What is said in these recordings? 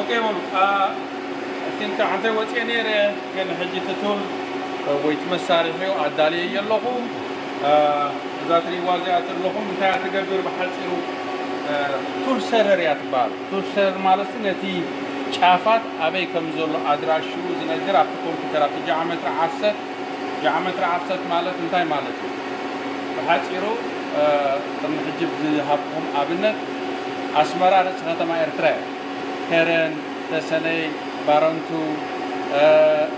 ኦኬ በሉ። አ፣ እስቲ እንተ ሓንተ ወፅየ ነይረ፣ ግን ሕጂ እቲ ቱል ወይ እቲ መሳርሒ ኣዳልየ ኣለኹ። አ፣ እዛ ትሪእዋ እዚኣ ዘለኹም እንታይ እያ ትገብር? ብሓፂሩ፣ አ፣ ቱል ሰረር እያ ትበሃል። ቱል ሰረር ማለት ነቲ ጫፋት ኣበይ ከም ዘሎ ኣድራሽኡ ዝነግር ኣብቲ ኮምፒውተር፣ ኣብቲ ጃዕመትሪ ዓፍሰት። ጃዕመትሪ ዓፍሰት ማለት እንታይ ማለት እዩ? ብሓፂሩ፣ አ፣ ቅድሚ ሕጂ ብዝሃብኩም ኣብነት፣ ኣስመራ ርእሲ ከተማ ኤርትራ እያ። ከረን፣ ተሰነይ፣ ባረንቱ፣ እ፣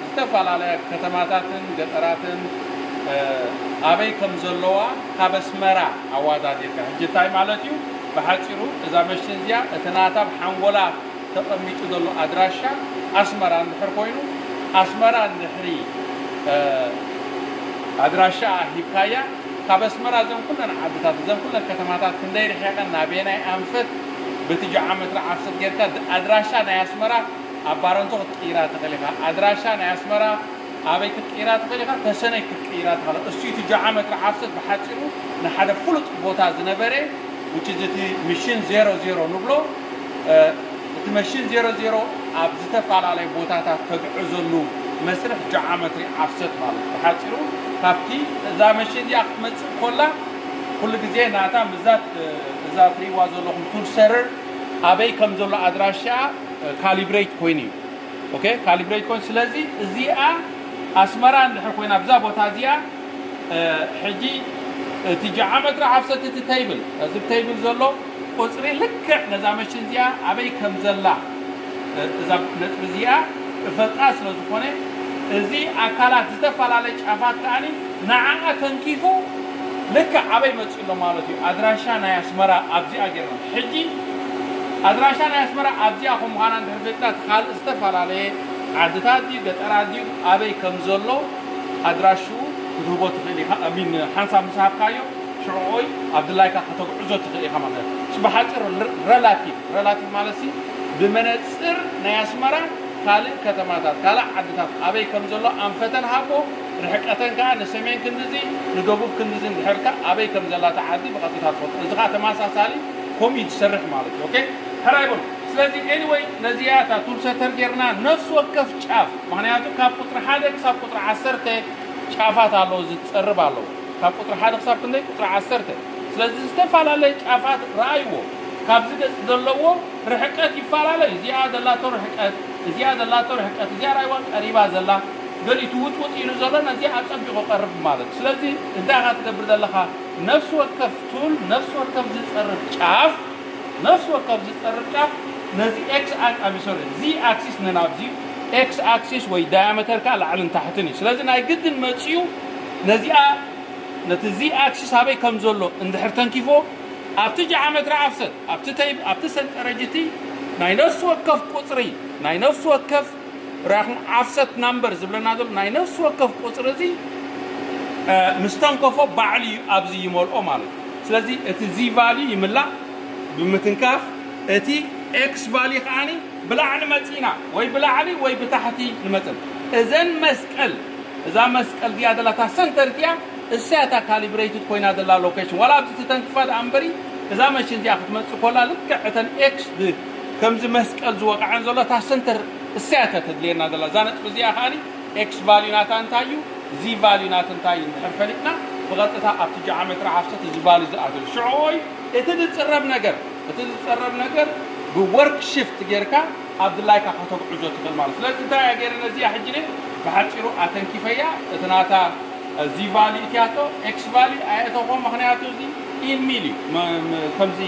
ዝተፈላለያ ከተማታትን ገጠራትን፣ እ፣ ኣበይ ከም ዘለዋ ካብ ኣስመራ ኣዋዳዲርካ። ሕጂ እንታይ ማለት እዩ? ብሓፂሩ እዛ መሽን እዚኣ እቲ ናታ ኣብ ሓንጎላ ተቐሚጡ ዘሎ ኣድራሻ ኣስመራ እንድሕር ኮይኑ፣ ኣስመራ እንድሕሪ፣ እ፣ ኣድራሻ ሂብካያ፣ ካብ ኣስመራ እዘን ኩለን ዓድታት፣ እዘን ኩለን ከተማታት ክንደይ ርሒቐን፣ ናበየናይ ኣንፈት፣ በቲ ጂኦሜትሪ ዓፍሰት ጌርካ ድ-፣ ኣድራሻ ናይ ኣስመራ ኣብ ባረንቶ ክትቅይራ ትኽእል ኢኻ። ኣድራሻ ናይ ኣስመራ ኣበይ ክትቅይራ ትኽእል ኢኻ? ተሰነይ ክትቅይራ ትኽእል። እሱ እቲ ጂኦሜትሪ ዓፍሰት ብሓጺሩ ንሓደ ፍሉጥ ቦታ ዝነበረ፣ which is እቲ ሚሽን ዜሮ ዜሮ ንብሎ፣ እ፣ እቲ መሽን ዜሮ ዜሮ ኣብ ዝተፈላለየ ቦታታት ተግዕዘሉ መስርሕ ጂኦሜትሪ ዓፍሰት ማለት እዩ። ብሓጺሩ ካብቲ እዛ መሽን እዚኣ ክትመጽእ ኮላ ኩሉ ግዜ ናታ ምዛት፣ እ፣ እዛ ትሪእዋ ዘለኹም ቱል ሰረር ኣበይ ከም ዘሎ ኣድራሻ፣ እ፣ ካሊብሬት ኮይኑ እዩ። ኦኬ፣ ካሊብሬት ኮይኑ። ስለዚ እዚኣ ኣስመራ እንድሕር ኮይና ኣብዛ ቦታ እዚኣ፣ እ፣ ሕጂ እቲ ጂኦሜትሪ ዓፍሰት እቲ ተይብል፣ እዚ ተይብል ዘሎ ቁጽሪ ልክዕ ነዛ መሽን እዚኣ ኣበይ ከም ዘላ፣ እ፣ እዛ ነጥቢ እዚኣ እፈልጣ ስለ ዝኾነ፣ እዚ ኣካላት ዝተፈላለየ ጫፋት ከኣኒ ንዓኣ ተንኪፉ ልክዕ ኣበይ መጺኡ ኣሎ ማለት እዩ። ኣድራሻ ናይ ኣስመራ ኣብዚኣ ጌርና። ሕጂ ኣድራሻ ናይ ኣስመራ ኣብዚኣ ከም ምዃና እንድሕር ፈሊጥና፣ እቲ ካልእ ዝተፈላለየ ዓድታት ድዩ ገጠራት ድዩ ኣበይ ከም ዘሎ ኣድራሽኡ ክትህቦ ትኽእል ኢኻ። ኣሚን፣ ሓንሳብ ምስ ሃብካዮ ሽዑ ኦይ ኣብ ድላይካ ከተጉዕዞ ትኽእል ኢኻ ማለት እዩ። እሱ ብሓፂሩ ረ-፣ ረላቲቭ፣ ረላቲቭ ማለት ሲ ብመነፅር ናይ ኣስመራ ካልእ ከተማታት፣ ካልእ ዓድታት ኣበይ ከም ዘሎ ኣንፈተን ሃቦ፣ ርሕቀተን ከዓ ንሰሜን ክንድዚ፣ ንደቡብ ክንድዚ እንድሕርካ ኣበይ ከም ዘላ እታ ዓዲ ብቐጥታ ትፈልጦ። እዚ ከዓ ተመሳሳሊ ከምኡ እዩ ዝሰርሕ ማለት እዩ። ኦኬ? ሕራይ በሉ። ስለዚ ኤኒወይ ነዚኣ እታ ቱል ሰረር ጌርና ነፍሲ ወከፍ ጫፍ፣ ምኽንያቱ ካብ ቁፅሪ ሓደ ክሳብ ቁፅሪ ዓሰርተ ጫፋት ኣለዎ፣ ዝፀርብ ኣለዎ። ካብ ቁፅሪ ሓደ ክሳብ ክንደይ? ቁፅሪ ዓሰርተ። ስለዚ ዝተፈላለየ ጫፋት ረኣይዎ። ካብዚ ገፅ ዘለዎ ርሕቀት ይፈላለዩ። እዚኣ ዘላቶ ርሕቀት፣ እዚኣ ዘላቶ ርሕቀት፣ እዚኣ ራይዋ ቀሪባ ዘላ፣ ገሊኡ ትውጥውጥ ኢሉ ዘሎ ነዚኣ ኣጸቢቑ ቀርብ ማለት። ስለዚ እንታይ ኢኻ ትገብር ዘለኻ? ነፍሲ ወከፍ ቱል፣ ነፍሲ ወከፍ ዝጸርብ ጫፍ፣ ነፍሲ ወከፍ ዝጸርብ ጫፍ ነዚ ኤክስ ኣክ-፣ ኣሚ፣ ሶሪ፣ ዚ ኣክሲስ ንናብዚ፣ ኤክስ ኣክሲስ ወይ ዳያመተር ከኣ ላዕልን ታሕትን እዩ። ስለዚ ናይ ግድን መጺኡ ነዚኣ፣ ነቲ ዚ ኣክሲስ ኣበይ ከም ዘሎ እንድሕር ተንኪፎ፣ ኣብቲ ጂኦሜትሪ ኣፍሰት፣ ኣብቲ ተይብ፣ ኣብቲ ሰንጠረጅ እቲ ናይ ነፍሲ ወከፍ ቁጽሪ፣ ናይ ነፍሲ ወከፍ ራኹም ኣፍሰት ናምበር ዝብለና ዘሎ ናይ ነፍሲ ወከፍ ቁጽሪ እዚ፣ እ፣ ምስ ተንከፎ ባዕሉ እዩ ኣብዚ ይመልኦ ማለት እዩ። ስለዚ እቲ ዚ ቫልዩ ይምላእ ብምትንካፍ፣ እቲ ኤክስ ቫልዩ ከኣኒ ብላዕሊ መጺና ወይ ብላዕሊ ወይ ብታሕቲ ንመጽእ። እዘን መስቀል፣ እዛ መስቀል እዚኣ ዘላ እታ ሰንተር እቲኣ፣ እሳ እታ ካሊብሬትድ ኮይና ዘላ ሎኬሽን። ዋላ ኣብዚ ትተንክፋ ደኣ እምበሪ፣ እዛ መሽን እዚኣ ክትመጽእ ኮላ ልክዕ እተን ኤክስ ብ-፣ ከምዚ መስቀል ዝወቕዐን ዘሎ እታ ሰንተር እሳ እያ እታ ተድልየና ዘላ። እዛ ነጥቢ እዚኣ ከኣኒ ኤክስ ቫልዩ ናታ እንታይ እዩ፣ ዚ ቫልዩ ናታ እንታይ እዩ እንድሕር ፈሊጥና፣ ብቐጥታ ኣብቲ ጂኦሜትሪ ኣፍሰት እዚ ቫልዩ ዝኣትል። ሽዑ ኦይ እቲ ዝጽረብ ነገር፣ እቲ ዝጸረብ ነገር ብወርክ ሽፍት ጌርካ ኣብ ድላይካ ከተጉዕዞ ትኽእል ማለት። ስለዚ እንታይ እያ ገይረ ነዚኣ ሕጂ እኔ ብሓጺሩ ኣተንኪፈያ፣ እቲ ናታ ዚ ቫልዩ እቲኣቶ ኤክስ ቫልዩ ኣየእተኹዎ፣ ምኽንያቱ እዚ ኢን ሚል እዩ። መ-፣ መ-፣ ከምዚ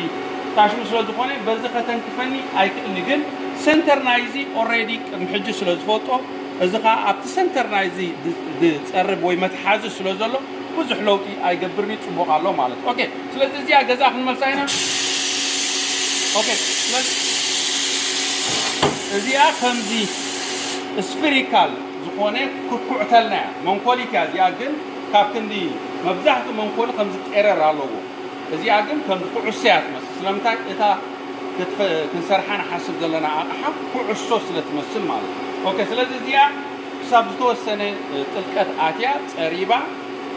ታሽሙ ስለ ዝኾነ በዚ ከተንክፈኒ ኣይክእልኒ። ግን ሰንተር ናይዚ ኦልሬዲ ቅድሚ ሕጂ ስለ ዝፈልጦ፣ እዚ ኸኣ ኣብቲ ሰንተር ናይዚ ድ-፣ ዝጸርብ ወይ መትሓዚ ስለ ዘሎ ብዙሕ ለውጢ ኣይገብርን እዩ፣ ጽቡቕ ኣሎ ማለት። ኦኬ፣ ስለዚ እዚኣ ገዛ ክንመልሳ ኢና። ኦኬ፣ ስለዚ እዚኣ ከምዚ ስፊሪካል ዝኾነ ክትኩዕተልና እያ። መንኮሊት እያ እዚኣ፣ ግን ካብ ክንዲ መብዛሕትኡ መንኮሊ ከምዚ ጤረር ኣለዎ። እዚኣ ግን ከም ኩዕሶ እያ ትመስል። ስለምንታይ? እታ ክትፈ-፣ ክንሰርሓ ንሓስብ ዘለና ኣቕሓ ኩዕሶ ስለ ትመስል ማለት እዩ። ኦኬ፣ ስለዚ እዚኣ ክሳብ ዝተወሰነ፣ እ፣ ጥልቀት ኣትያ ጸሪባ፣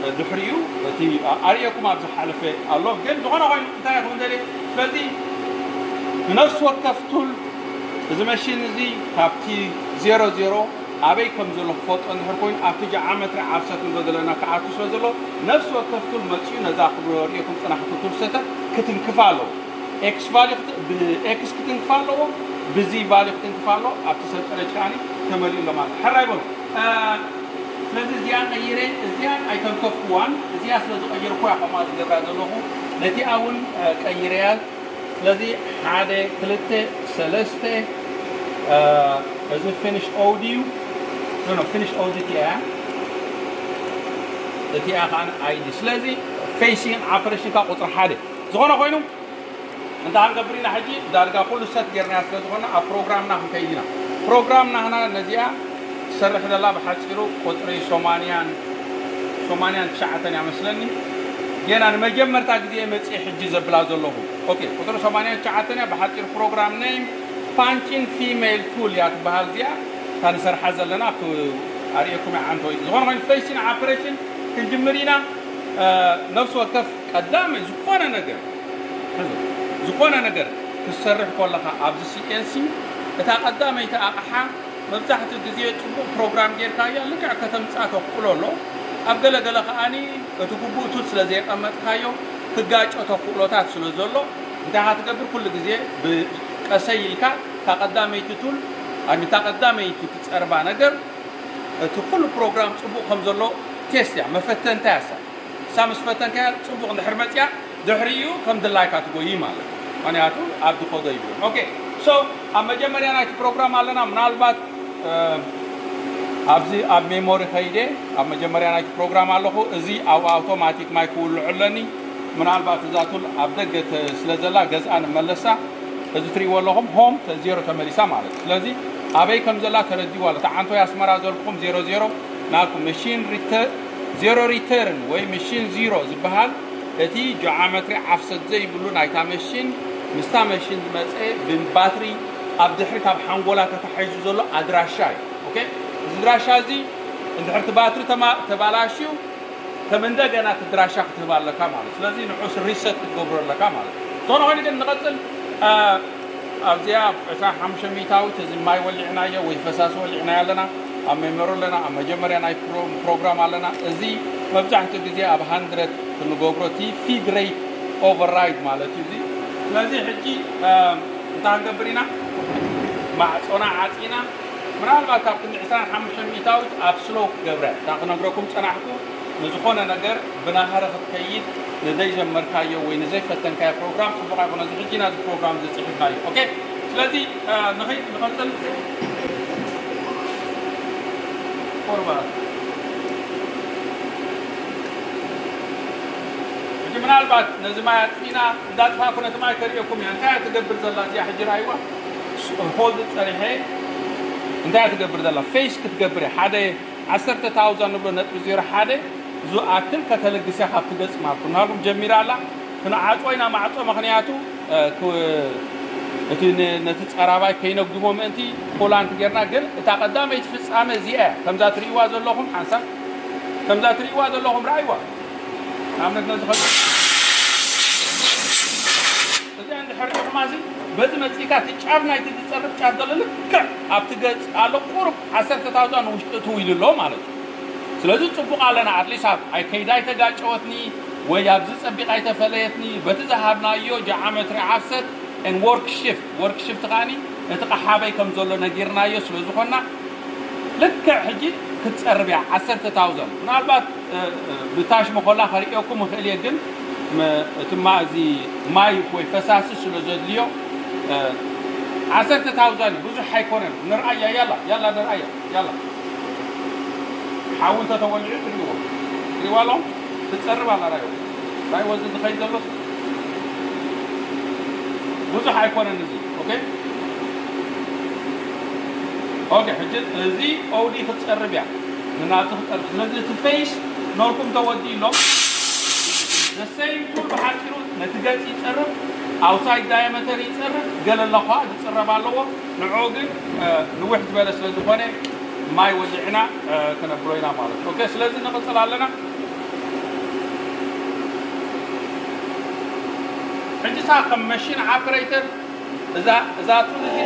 እ፣ ድሕሪኡ እቲ፣ ኣ-፣ ኣርእየኩም ኣብ ዝሓለፈ ኣሎ። ግን ዝኾነ ኮይኑ እንታይ ክብል ደልየ፣ ስለዚ ንነፍሲ ወከፍ ቱል እዚ መሽን እዚ ካብቲ ዜሮ ዜሮ ኣበይ ከም ዘሎ ክፈልጦ እንድሕር ኮይኑ ኣብቲ ጃዓመትሪ ዓፍሰት ንብሎ ዘለና ክኣቱ ስለ ዘሎ ነፍሲ ወከፍ ቱል መፂኡ ነዛ ክብረርየኩም ፅናሕቲ ቱል ሰተር ክትንክፍ ኣለዎ። ኤክስ ቫልዩ ብኤክስ ክትንክፍ ኣለዎ፣ ብዚ ቫልዩ ክትንክፍ ኣለዎ። ኣብቲ ሰብ ጠረጅ ከዓኒ ተመሊኡ ኣሎ ማለት ሕራይ በሉ። ስለዚ እዚኣ ቀይረ እዚኣ ኣይተንከፍኩዋን። እዚኣ ስለ ዝቀየርኩ እያ ከምኣ ዝገብራ ዘለኹ። ነቲኣ እውን ቀይረያ። ስለዚ ሓደ ክልተ ሰለስተ እዚ ፊኒሽ ኦዲዩ ኖ ፊኒሽ ኦዲዩ እቲኣ እቲኣ ከዓ ኣይዲ። ስለዚ ፌሲን ኦፕሬሽንካ ቁፅሪ ሓደ ዝኾነ ኮይኑ እንተ ክንገብር ኢና ሕጂ ዳርጋ ኩሉ ሰት ጌርናያ ስለ ዝኾነ ኣብ ፕሮግራምና ክንከይድ ኢና። ፕሮግራምና ህና ነዚኣ ትሰርሕ ዘላ ብሓፂሩ ቁፅሪ ሰማንያን ሰማንያን ትሽዓተን እያ መስለኒ። ጌና ንመጀመርታ ግዜ መፅእ ሕጂ ዘብላ ዘለኹ። ኦኬ፣ ቁፅሪ ሰማንያን ትሽዓተን እያ። ብሓፂሩ ፕሮግራም ነይም ፓንቺን ፊሜል ቱል እያ ትበሃል እዚኣ። እታ ንሰርሓ ዘለና ኣብቲ ኣርእየኩም እያ ዓንተወይ። ዝኾነ ኮይኑ ፌሲን ኦፕሬሽን ክንጅምር ኢና። ነፍሲ ወከፍ ቀዳመይ ዝኾነ ነገር ዝኾነ ነገር ክትሰርሕ ከለኻ ኣብዚ ሲኤንሲ እታ ቀዳመይቲ ኣቕሓ መብዛሕትኡ ግዜ ጽቡቕ ፕሮግራም ጌርካያ ልክዕ ከተምጽኣ ተኽእሎ ኣሎ። ኣብ ገለ ገለ ከኣኒ እቲ ግቡእ ቱል ስለ ዘየቐመጥካዮ ክጋጮ ተኽእሎታት ስለ ዘሎ እንታይ ኢኻ ትገብር? ኩሉ ግዜ ብቀሰይ ኢልካ እታ ቀዳመይቲ ቱል ኣሚ እታ ቀዳመይቲ ትጸርባ ነገር እቲ ኩሉ ፕሮግራም ጽቡቕ ከም ዘሎ ቴስት እያ መፈተንታ እያ እሳ። እሳ ምስ ፈተንካያ ጽቡቕ እንድሕር መጽያ ድሕሪኡ ከም ድላይካ ትጎይ ማለት እዩ። ምክንያቱ ኣብ ድኾዶ ይብሉ። ኦኬ ሶ ኣብ መጀመርያ ናይቲ ፕሮግራም ኣለና ምናልባት ኣብዚ ኣብ ሜሞሪ ከይደ ኣብ መጀመርያ ናይቲ ፕሮግራም ኣለኹ። እዚ ኣብ ኣውቶማቲክ ማይ ክውልዑ ኣለኒ። ምናልባት እዛ ቱል ኣብ ደገ ስለ ዘላ ገዝኣ ንመለሳ። እዚ ትሪእዎ ኣለኹም ሆም ዜሮ ተመሊሳ ማለት እዩ። ስለዚ ኣበይ ከም ዘላ ተረዲዋ ኣሎ። ተዓንቶይ ኣስመራ ዘልኩም ዜሮ ዜሮ ናልኩም መሽን ዜሮ ሪተርን ወይ መሽን ዚሮ ዝበሃል እቲ ጆዓመትሪ ዓፍሰት ዘይብሉ ናይታ መሽን ምስታ መሽን ዝመፀ ብባትሪ ኣብ ድሕሪ ካብ ሓንጎላ ተታሒዙ ዘሎ ኣድራሻ እዩ። ኦኬ እዚ ድራሻ እዚ እንድሕር እቲ ባትሪ ተባላሽዩ ከም እንደገና እቲ ድራሻ ክትህብ ኣለካ ማለት ስለዚ ንዑስ ሪሰት ክትገብሮ ኣለካ ማለት ዝኾነ ኮይኑ ግን ንቐፅል ኣብዚኣ ዕስራን ሓሙሽተ ሚእታዊት እዚ ማይ ወሊዕናዮ ወይ ፈሳሲ ወሊዕናዮ ኣለና ኣብ ሜሞሪ ኣለና ኣብ መጀመርያ ናይ ፕሮግራም ኣለና እዚ መብዛሕትኡ ግዜ ኣብ ሃንድረድ ክንገብሮ እቲ ፊድ ሬት ኦቨርራይድ ማለት እዩ እዚ ስለዚ ሕጂ እንታይ ክንገብር ኢና ማዕፆና ዓፂና ምናልባት ካብ ክንዲ ዕስራን ሓሙሽተ ሚእታዊት ኣብ ስሎው ክገብረ እታ ክነግረኩም ፀናሕኩ ንዝኾነ ነገር ብናህሪ ክትከይድ ንዘይጀመርካዮ ወይ ንዘይፈተንካዮ ፕሮግራም ፅቡቕ ኣይኮነ እዚ ሕጂ ናዚ ፕሮግራም ዝፅሒፍናዮ ኦኬ ስለዚ ንኸይድ ንቐፅል ቁርባ ሕጂ ምናልባት ነዚ ማይ ኣጥፊና እንዳጥፋእኩ ነቲ ማይ ከርእየኩም እየ እንታይ እያ ትገብር ዘላ እዚኣ ሕጂ ራይዋ ሆልድ ፀሪሐ እንታይ እያ ትገብር ዘላ ፌስ ክትገብር እያ ሓደ ዓሰርተ ታውዛን ንብሎ ነጥቢ ዜሮ ሓደ ዝኣክል ከተልግስ እያ ካብቲ ገፅ ማልኩም ናብሉም ጀሚራ ኣላ ክንዓፅዎ ኢና ማዕፆ ምክንያቱ እቲ ነቲ ፀራባይ ከይነጉሞ ምእንቲ ፖላንት ጌርና ግን እታ ቀዳመይቲ ፍፃመ እዚኣ እያ ከምዛ ትርእይዋ ዘለኹም ሓንሳብ ከምዛ ትርእይዋ ዘለኹም ረኣይዋ ንኣብነት ነዚ እዚኣ እንድሕር ዲኹማሲ በዚ መፂእካ እቲ ጫፍ ናይቲ ዝፀርፍ ጫፍ ዘሎ ልክዕ ኣብቲ ገፅ ኣሎ ቁሩብ ዓሰርተ ታውዛን ውሽጢ እትው ኢሉ ኣሎ ማለት እዩ ስለዚ ፅቡቕ ኣለና ኣትሊስት ኣብ ኣይከይዳ ኣይተጋጨወትኒ ወይ ኣብዚ ፀቢቕ ኣይተፈለየትኒ በቲ ዝሃብናዮ ጃዓመትሪ ዓፍሰት ን ወርክ ሽፍት ወርክ ሽፍት ከዓኒ እቲ ቃሓበይ ከም ዘሎ ነጊርናዮ ስለ ዝኾንና ልክዕ ሕጂ ክትፀርብ እያ ዓሰርተ ታውዘንድ ምናልባት ብታሽ መኾላ ከርእየኩም ይኽእል እየ ግን እቲ ማእዚ ማይ ወይ ፈሳሲ ስለ ዘድልዮ ዓሰርተ ታውዛንድ ብዙሕ ኣይኮነን ንርኣያ ያላ ያላ ንርኣያ ያላ ሓዊ እንተተወሊዑ ትሪእዎ ትሪእዋ ኣለኹም ትፀርብ ኣላ ራዮ ናይ ወዚ ዝኸይድ ዘሎ ብዙሕ ኣይኮነን እዚ ኦኬ ኦኬ ሕጂ እዚ ኦዲ ክትፀርብ እያ ንናብዚ ክትፀርብ ስለዚ እቲ ፌስ ነርኩም ተወዲ ኢሎም ዘሰይም ቱል ብሓፂሩ ነቲ ገፅ ይፀርብ ኣውሳይድ ዳያመተር ይፀርብ ገለ ኣለኳ ዝፅረብ ኣለዎ ንዑ ግን ንውሕ ዝበለ ስለ ዝኾነ ማይ ወዲዕና ክነብሮ ኢና ማለት ኦኬ ስለዚ ንቕፅል ኣለና ሕጂ ሳ ከም መሽን ኦፕሬተር እዛ እዛ ቱል እዚ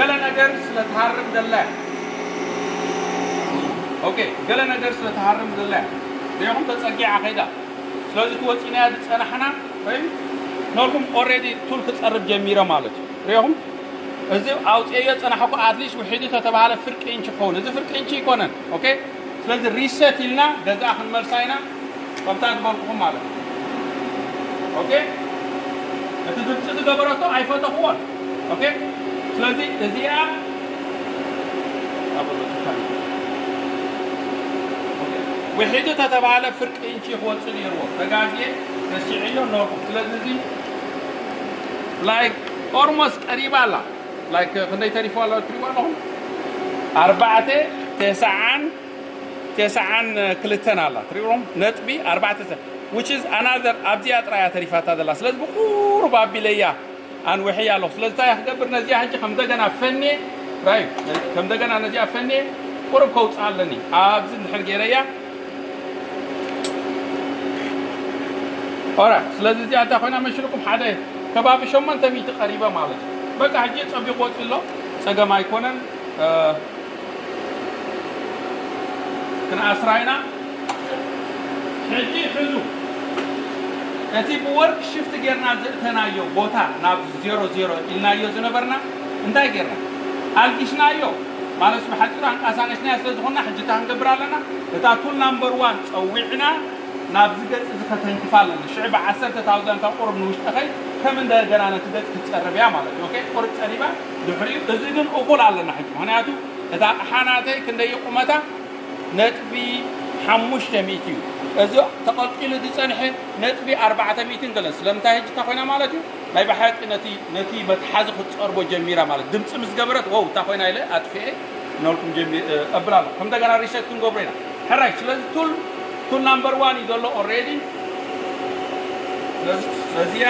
ገለ ነገር ስለ ትሃርም ደላ እያ። ኦኬ፣ ገለ ነገር ስለ ትሃርም ደላ እያ። ሪኢኹም ተጸጊዓ ከይዳ። ስለዚ እቲ ወጺናያ ዝጸናሕና ወይ ነልኩም ኦልሬዲ ቱል ክጸርብ ጀሚረ ማለት እዩ። ሪኢኹም እዚ ኣውፅኤዮ ጸናሕኩ ኣትሊስት ውሒዱ ተተባሃለ ፍርቂ ኢንች ክኸውን። እዚ ፍርቂ ኢንች ይኮነን። ኦኬ፣ ስለዚ ሪሰት ኢልና ገዛ ክንመልሳ ኢና። ከምታ ዝበልኩኹም ማለት እዩ። ኦኬ፣ እቲ ግብፂ ዝገበረቶ ኣይፈተኽዎን። ኦኬ፣ ስለዚ እዚኣ ኦኬ፣ ውሒዱ ተተባሃለ ፍርቂ ኢንቺ ክወፅእ ነይርዎ። ተጋግየ ተሲዕዮ ኖርኩ። ስለዚ እዚ ላይክ ኦልሞስት ቀሪባ ኣላ። ላይክ ክንደይ ተሪፎ ኣሎ ትሪእዎ ኣለኹም? ኣርባዕተ ተስዓን ተስዓን ክልተን ኣላ ትሪእዎም ነጥቢ ኣርባዕተ which is another ኣብዚኣ ጥራያ ተሪፋታ ዘላ። ስለዚ ብቁሩብ ኣቢለያ ኣንውሕያ ኣለኹ። ስለዚ እንታይ ክገብር ነዚኣ ሕጂ ከም እንደገና ፈንየ ራዩ ከም እንደገና ነዚኣ ፈንየ ቁሩብ ከውፅኣ ኣለኒ ኣብዚ እንድሕር ገይረያ ኦራ። ስለዚ እዚኣ እንታይ ኮይና መሽልኩም ሓደ ከባቢ ሸሞንተ ሚእቲ ቀሪበ ማለት እዩ። በቃ ሕጂ ፀቢቑ ወፂ ኣሎ። ፀገም ኣይኮነን። ክንኣስራ ኢና። ሕጂ ሕዙ እቲ ብወርክ ሽፍት ጌርና ዘእተናዮ ቦታ ናብ ዜሮ ዜሮ ኢልናዮ ዝነበርና እንታይ ጌርና ኣልጊስናዮ ማለት ብሓፂሩ ኣንቀሳቀስናዮ ስለ ዝኾንና ሕጂ እንታይ ክንገብር ኣለና? እታ ቱል ናምበር ዋን ፀዊዕና ናብዚ ገፅ እዚ ከተንክፋ ኣለና። ሽዑ ብዓሰርተ ታውዛን ካብ ቁሩብ ንውሽጢ ኸይ ከም እንደገና ነቲ ገፅ ክትፀርብ እያ ማለት እዩ። ኦኬ፣ ቁሩብ ፀሪባ ድሕሪኡ እዚ ግን እኹል ኣለና ሕጂ ምክንያቱ እታ ኣቕሓ ናተይ ክንደይ ቁመታ ነጥቢ ሓሙሽተ ሚእቲ እዩ። እዚ ተቐልቂሉ ዝፀንሐ ነጥቢ ኣርባዕተ ሚእትን ገለን ስለምንታይ ሕጂ እንታይ ኮይና ማለት እዩ ናይ ብሓቂ ነቲ ነቲ መትሓዚ ክትፀርቦ ጀሚራ ማለት ድምፂ ምስ ገበረት ወው እንታይ ኮይና ኢለ ኣጥፍኤ ነልኩም ጀሚ እብል ኣሎ ከም እንደገና ሪሰት ክንገብሮ ኢና ሕራይ ስለዚ ቱል ቱል ናምበር ዋን እዩ ዘሎ ኦሬዲ በዚኣ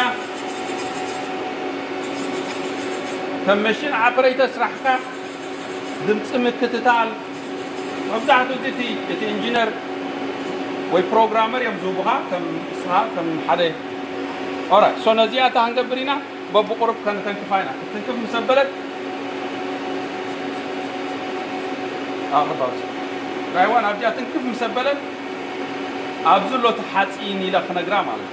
ከም መሽን ኣፕሬተር ስራሕካ ድምፂ ምክትታል መብዛሕትኡ እቲ እቲ ኢንጂነር ወይ ፕሮግራመር እዮም ዝህቡኻ ከም ንስኻ ከም ሓደ ኦራይት ሶ ነዚኣ እታ ክንገብር ኢና በብቁሩብ ከንተንክፋ ኢና ክትንክፍ ምስ ኣበለት ኣቕርባ ራይዋን ኣብዚኣ ትንክፍ ምስ ኣበለት ኣብዚ ኣሎ እቲ ሓፂን ኢለ ክነግራ ማለት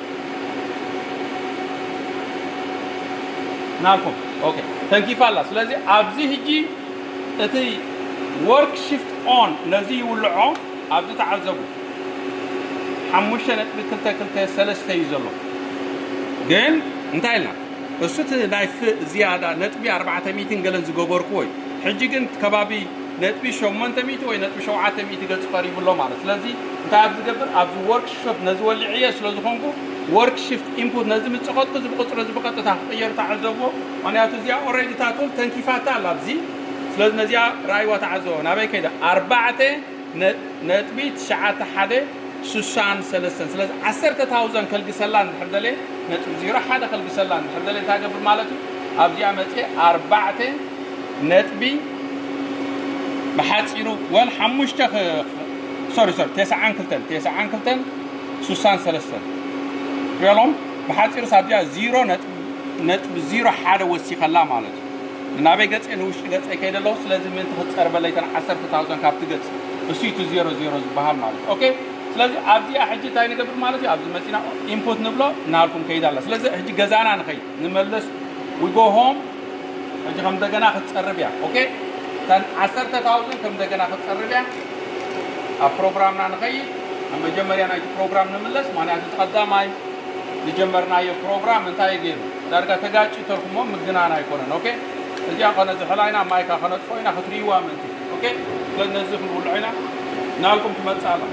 ናልኩም ኦኬ ተንኪፋ ኣላ ስለዚ ኣብዚ ህጂ እቲ ወርክ ሽፍት ኦን ነዚ ይውልዖ ኣብዚ ተዓዘቡ ሓሙሽተ ነጥቢ ክልተ ክልተ ሰለስተ እዩ ዘሎ ግን እንታይ ኢልና እሱ እቲ ናይ ፍ ዝያዳ ነጥቢ ኣርባዕተ ሚእትን ገለን ዝገበርኩዎ እዩ ሕጂ ግን ከባቢ ነጥቢ ሸሞንተ ሚእቲ ወይ ነጥቢ ሸውዓተ ሚእቲ ገጽ ቀሪቡ ኣሎ ማለት ስለዚ እንታይ ኣብ ዝገብር ኣብዚ ወርክ ሽፍት ነዚ ወሊዕየ ስለ ዝኾንኩ ወርክ ሽፍት ኢንፑት ነዚ ምጽቐጥኩ እዚ ብቕጽሪ እዚ ብቐጥታ ክቕየር ተዓዘብዎ ምክንያቱ እዚኣ ኦሬዲ ታቶል ተንኪፋታ ኣላ ኣብዚ ስለዚ ነዚኣ ረኣይዋ ተዓዘቦ ናበይ ከይደ ኣርባዕተ ነጥቢ ትሽዓተ ሓደ ስሳን ሰለስተን ስለዚ ዓሰርተ ታውዘን ከልግሰላ እንድሕር ደለ ነጥቢ ዜሮ ሓደ ከልግሰላ እንድሕር ደለ እንታይ ገብር ማለት እዩ ኣብዚኣ መፅእ ኣርባዕተ ነጥቢ ብሓፂሩ ወል ሓሙሽተ ሶሪ ሶሪ ተስዓን ክልተን ተስዓን ክልተን ስሳን ሰለስተን ሪሎም ብሓፂሩ ሳብዚኣ ዚሮ ነጥቢ ዚሮ ሓደ ወሲኸላ ማለት እዩ ናበይ ገፀ ንውሽጢ ገፀ ከይደ ኣለኹ ስለዚ ምእንቲ ክትፀርበለይ ተን ዓሰርተ ታውዘን ካብቲ ገፅ እሱ እቲ ዜሮ ዜሮ ዝበሃል ማለት እዩ ኦኬ ስለዚ ኣብዚኣ ሕጂ እንታይ ንገብር ማለት እዩ ኣብዚ መፂና ኢንፑት ንብሎ ናልኩም ከይዳ ኣላ ስለዚ ሕጂ ገዛና ንኸይድ ንመለስ we go home ሕጂ ከም እንደገና ክትፀርብ እያ ኦኬ እተን ዓሰርተ ታውዘን ከም እንደገና ክትፀርብ እያ ኣብ ፕሮግራምና ንኸይድ ኣብ መጀመርያ ናይቲ ፕሮግራም ንምለስ ምክንያቱ እቲ ቀዳማይ ዝጀመርናዮ ፕሮግራም እንታይ ገይሩ ዳርጋ ተጋጭ ተልኩሞ ምግናን ኣይኮነን ኦኬ እዚኣ ኮነ ዝሕላ ኢና ማይካ ከነጥፎ ኢና ክትርእይዋ ምእንቲ ኦኬ ስለነዚ ክንውልዖ ኢና ናልኩም ትመፅእ ኣላ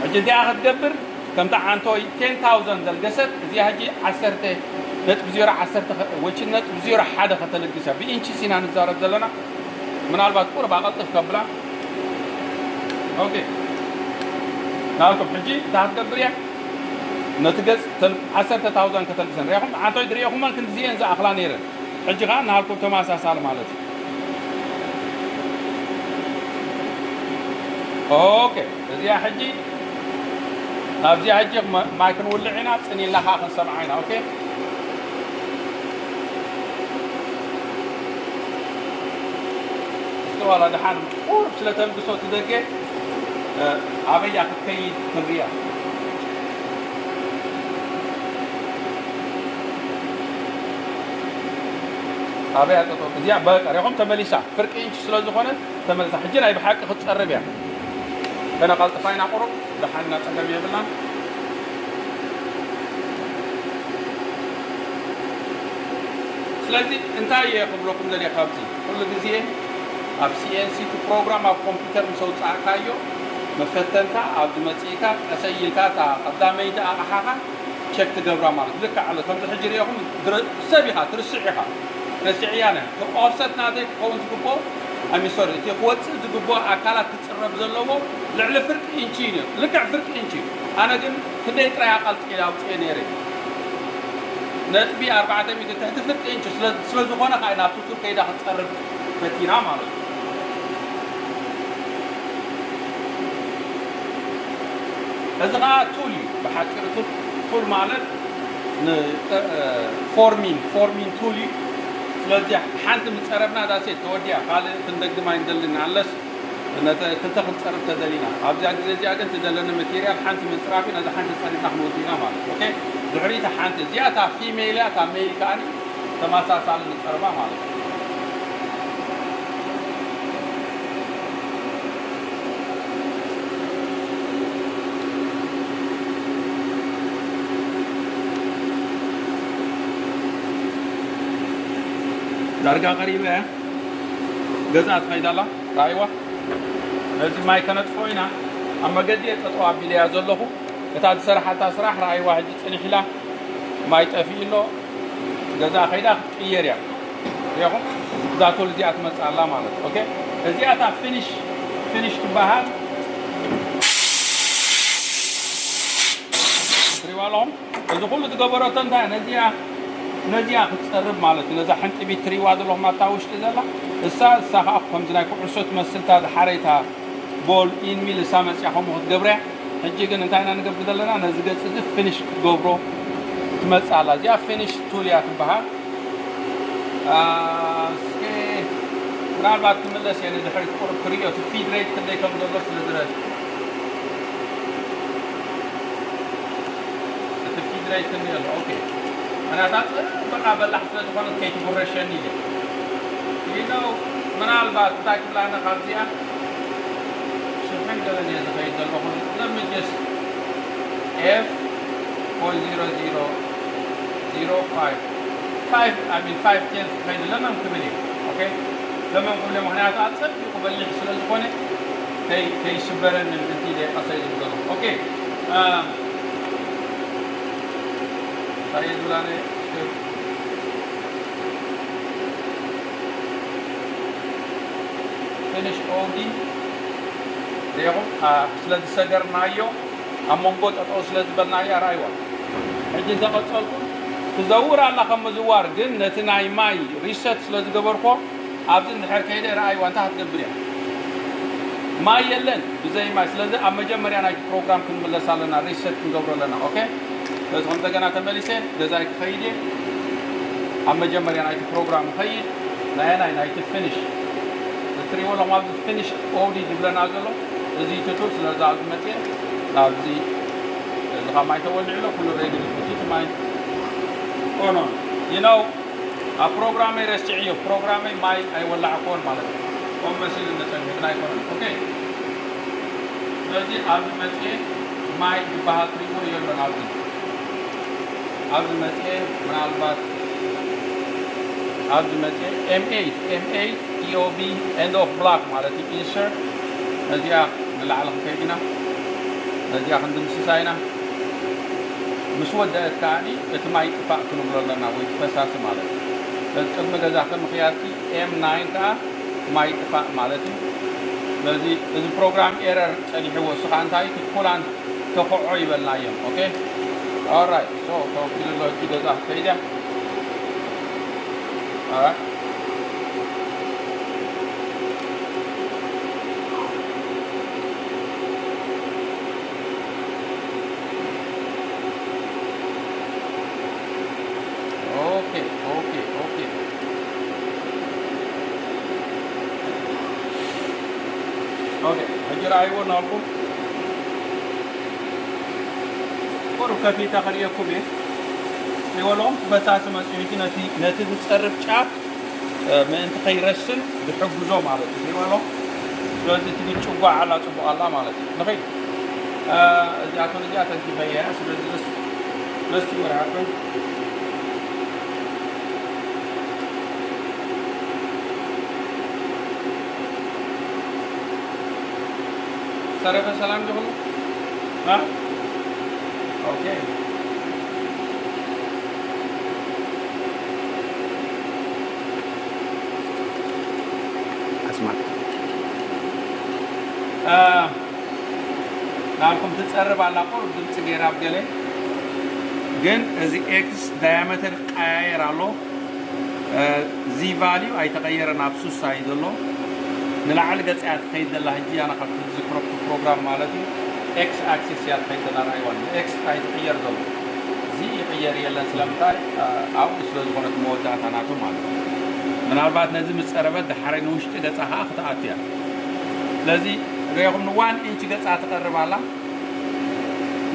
ሕጂ እዚኣ ክትገብር ከምታ ዓንቶይ ቴን ታውዘንድ ዘልገሰት እዚኣ ሕጂ ዓሰርተ ነጥቢ ዜሮ ዓሰርተ ወችን ነጥቢ ዜሮ ሓደ ከተለግሰ ብኢንቺስ ኢና ንዛረብ ዘለና ምናልባት ቁርብ ኣቐልጥፍ ከብላ ኦኬ ናልኩም ሕጂ እታ ክትገብር እያ ነቲ ገፅ ዓሰርተ ታውዛን ከተልግሰን ሪኹም ዓንቶይ ድሪኹመን ክንዲዚአን ዝኣኽላ ነይረን ሕጂ ከዓ ናልኩም ተመሳሳሊ ማለት እዩ ኦኬ እዚኣ ሕጂ ኣብዚኣ ሕጂ ማይ ክንውልዕ ኢና ፅን ኢልና ከዓ ክንሰምዓ ኢና ኦኬ ዋላ ደሓን ቁሩብ ስለ ተልግሶ እቲ ደገ፣ እ፣ ኣበያ ክትከይድ ክንሪኣ። ኣበያ ጠጠው እዚኣ በቃ ሪኹም ተመሊሳ ፍርቂ ኢንች ስለ ዝኾነ ተመሊሳ። ሕጂ ናይ ብሓቂ ክትጸርብ እያ። ከነቐልጥፋ ኢና ቁሩብ ደሓን ኢና ጸገም የብልናን። ስለዚ እንታይ እየ ክብለኩም ደልየ ካብዚ ኩሉ ግዜ ኣብ ሲ ኤን ሲ እቲ ፕሮግራም ኣብ ኮምፒውተር ምስ ኣውጻእካዮ መፈተንካ ኣብዚ መጺእካ ቀሰይ ኢልካ እታ ቀዳመይቲ ኣቕሓኻ ቸክ ትገብራ ማለት እዩ። ልክዕ ኣሎ ከምዚ ሕጂ ሪኢኹም ድረ- ሰብ ኢኻ ትርስዕ ኢኻ ረሲዕያ ነ እቲ ኦፍሰት ናተይ ክኸውን ዝግብኦ ኣሚሶሪ እቲ ክወጽእ ዝግብኦ ኣካላት ክጽረብ ዘለዎ ልዕሊ ፍርቂ ኢንቺ እዩ ነይሩ። ልክዕ ፍርቂ ኢንቺ እዩ። ኣነ ግን ክንደይ ጥራይ ኣቐልጢለ ኣውፅኤ ነይረ ነጥቢ ኣርባዕተ ሚእቲ ትሕቲ ፍርቂ ኢንቺ ስለ ዝኾነ ከዓ ናብቲ ቱር ከይዳ ክትፀርብ ፈቲና ማለት እዩ። እዚ ከዓ ቱል እዩ ብሓፂሩ ቱል ማለት ፎርሚን ፎርሚን ቱል እዩ። ስለዚ ሓንቲ ምፀረብና ዳሴት ተወዲያ ካልእ ክንደግም ኣይንደልን ኣለስ ነተ ክልተ ክንፀርብ ተደሊና ኣብዚኣ ግዜ እዚኣ ግን ትደለኒ ማቴሪያል ሓንቲ ምፅራብ እዩ። ነዛ ሓንቲ ፀሪብና ክንወዲ ኢና ማለት እዩ። ኦኬ ድሕሪታ ሓንቲ እዚኣ እታ ፊሜል እያ እታ ሜል ከዓኒ ተመሳሳሊ ንፀርባ ማለት እዩ። ዳርጋ ቀሪበ እያ ገዛ ትኸይድ ኣላ ራእይዋ ነዚ ማይ ከነጥፎ ኢና ኣብ መገዲ እየ ጠጠው ኣቢለያ ዘለኹ እታ ዝሰራሓታ ስራሕ ራእይዋ ሕጂ ፅንሕ ኢላ ማይ ጠፊኡ ኣሎ ገዛ ከይዳ ክትቅየር እያ ሪኹም እዛ ቶል እዚኣ ትመፅእ ኣላ ማለት ኦኬ እዚኣ እታ ፊኒሽ ፊኒሽ ትበሃል ትሪዋ ኣለኹም እዚ ኩሉ ዝገበረቶ እንታይ ነዚኣ ነዚኣ ክትፀርብ ማለት እዩ ነዛ ሕንጢቢት ትሪዋ ዘለኹም ኣብታ ውሽጢ ዘላ እሳ እሳ ከዓ ከምዚ ናይ ኩዕሶ ትመስልታ ዝሓረይታ ቦል ኢንሚል እሳ መፅያ ከምኡ ክትገብርያ ሕጂ ግን እንታይ ኢና ንገብር ዘለና ነዚ ገፅ እዚ ፊኒሽ ክትገብሮ ትመፅእ ኣላ እዚኣ ፊኒሽ ቱል እያ ትበሃል እስኪ ምናልባት ክምለስ እየ ንድሕሪት ቁሩብ ክርእዮ እቲ ፊድ ሬት ክንደይ ከም ዘሎ ስለ ዝረድ እቲ ፊድ ሬት ክንደይ ኣሎ ኦኬ ምክንያታት በቃ በላሕ ስለ ዝኾነት ከይትጉረሸኒ እየ ይነው ምናልባት እንታይ ክብላና ካብዚኣ ሽሕን ገለን እየ ዝኸይድ ዘለኹ ለምጀስ ኤፍ ፖይንት ዜሮ ዜሮ ዜሮ ፋይቭ ፋይቭ I mean ፋይቭ ቴንስ ክኸይድ ለመም ክብል እየ ኦኬ ለመም ክብል እየ ምክንያቱ ኣፀቢቑ በሊሕ ስለ ዝኾነ ከይ- ከይስበረኒ ምእንቲ ኢለ ቀሰይ ዝብሎ ኦኬ እንታይ እየ ዝብላ ነየ ፊኒሽ ኦዲ ሪኹም ስለ ዝሰገርናዮ ኣብ መንጎ ጠጠው ስለ ዝበልናያ ርኣይዋ ሕጂ እንተቐፀልኩ ትዘውር ኣላ ከም ምዝዋር ግን ነቲ ናይ ማይ ሪሰት ስለ ዝገበርኮ ኣብዚ እንድሕር ከይደ ርኣይዋ እንታይ ክትገብር እያ ማይ የለን ብዘይ ማይ ስለዚ ኣብ መጀመርያ ናይቲ ፕሮግራም ክንምለስ ኣለና ሪሰት ክንገብሮ ኣለና ኦኬ በዚ ከም እንደገና ተመሊሰ ገዛይ ክኸይድ እየ ኣብ መጀመርያ ናይቲ ፕሮግራም ኸይድ ናየናይ ናይቲ ፊኒሽ እትሪእዎ ኣለኹም ኣብዚ ፊኒሽ ኦዲ ዝብለና ዘሎ እዚ ትቱል ስለዚ ኣብዚ መፅየ ናብዚ እዚ ካብ ማይ ተወሊዑ ኣሎ ኩሉ ሬዲ እቲ ማይ ኦኖ ይነው ኣብ ፕሮግራመይ ረስዕዮ ፕሮግራመይ ማይ ኣይወላዕኮን ማለት እዩ ኮም መሲሉ ነፀንሕትና ኣይኮነን ኦኬ ስለዚ ኣብዚ መፅየ ማይ ዝበሃል ትሪእዎ የሎን ኣብዚ ኣብዚ መፅየ ምናልባት ኣብዚ መፅየ M eight M eight E O B end of block ማለት እዩ insert ነዚኣ ንላዕሊ ክንከይድ ኢና ነዚኣ ክንድምስሳ ኢና ምስ ወደአት ከዓኒ እቲ ማይ ጥፋእ ክንብሎ ኣለና ወይ ፈሳሲ ማለት እዩ በዚ ቅድሚ ገዛኺ ምኽያድኪ M nine ከዓ ማይ ጥፋእ ማለት እዩ ስለዚ እዚ ፕሮግራም ኤረር ፀኒሕዎ እሱ ከዓ እንታይ እዩ ትኩላን ተኽዖ ይበልና እዮም okay alright so ተወኪሉ ኣሎ ሕጂ ገዛ ከይደ alright okay okay okay ሕጂ ረኣይዎ እናበልኩም ቁሩብ ከፊተ ክርእየኩም እየ። ይበሎም በታ ትመጽኡ ነቲ ነቲ ዝጸርብ ጫፍ ምእንቲ ከይረስን ዝሕግዞ ማለት እዩ። ይበሎ ስለዚ እቲ ግን ጭጓ ኣላ ጽቡቕ ኣላ ማለት እዩ። ንኸይድ እዚኣቶን እዚኣ ተንኪፈየ። ስለዚ ደስ ደስ ይበል ሓቀይ። ሰረፈ ሰላም ዲኹም? ኦኬ። ኣስማት ናብኩም ትጸርብ ኣላ ቁሩብ ድምፂ ገይራ ኣብ ገለ ግን እዚ ኤክስ ዳያመተር ቀያየር ኣሎ። እዚ ቫልዩ ኣይተቐየረን ኣብ ሱሳ እዩ ዘሎ። ንላዕሊ ገፃ እያ ትኸይድ ዘላ ሕጂ ኣነ ካብቲ ዝዝክሮ ፕሮግራም ማለት እዩ። ኤክስ ኣክሲስ እያ ትኸይድ ዘላ ራይዋን ኤክስ ኣይትቕየር ዘሎ እዚ ይቕየር የለን ስለምንታይ ኣብኡ ስለ ዝኾነት መወዳእታ ናቱ ማለት እዩ። ምናልባት ነዚ ምስ ፀረበት ድሓረይ ንውሽጢ ገፃ ከዓ ክትኣቱ እያ። ስለዚ ሪኹም ንዋን ኢንች ገፃ ትቐርብ ኣላ።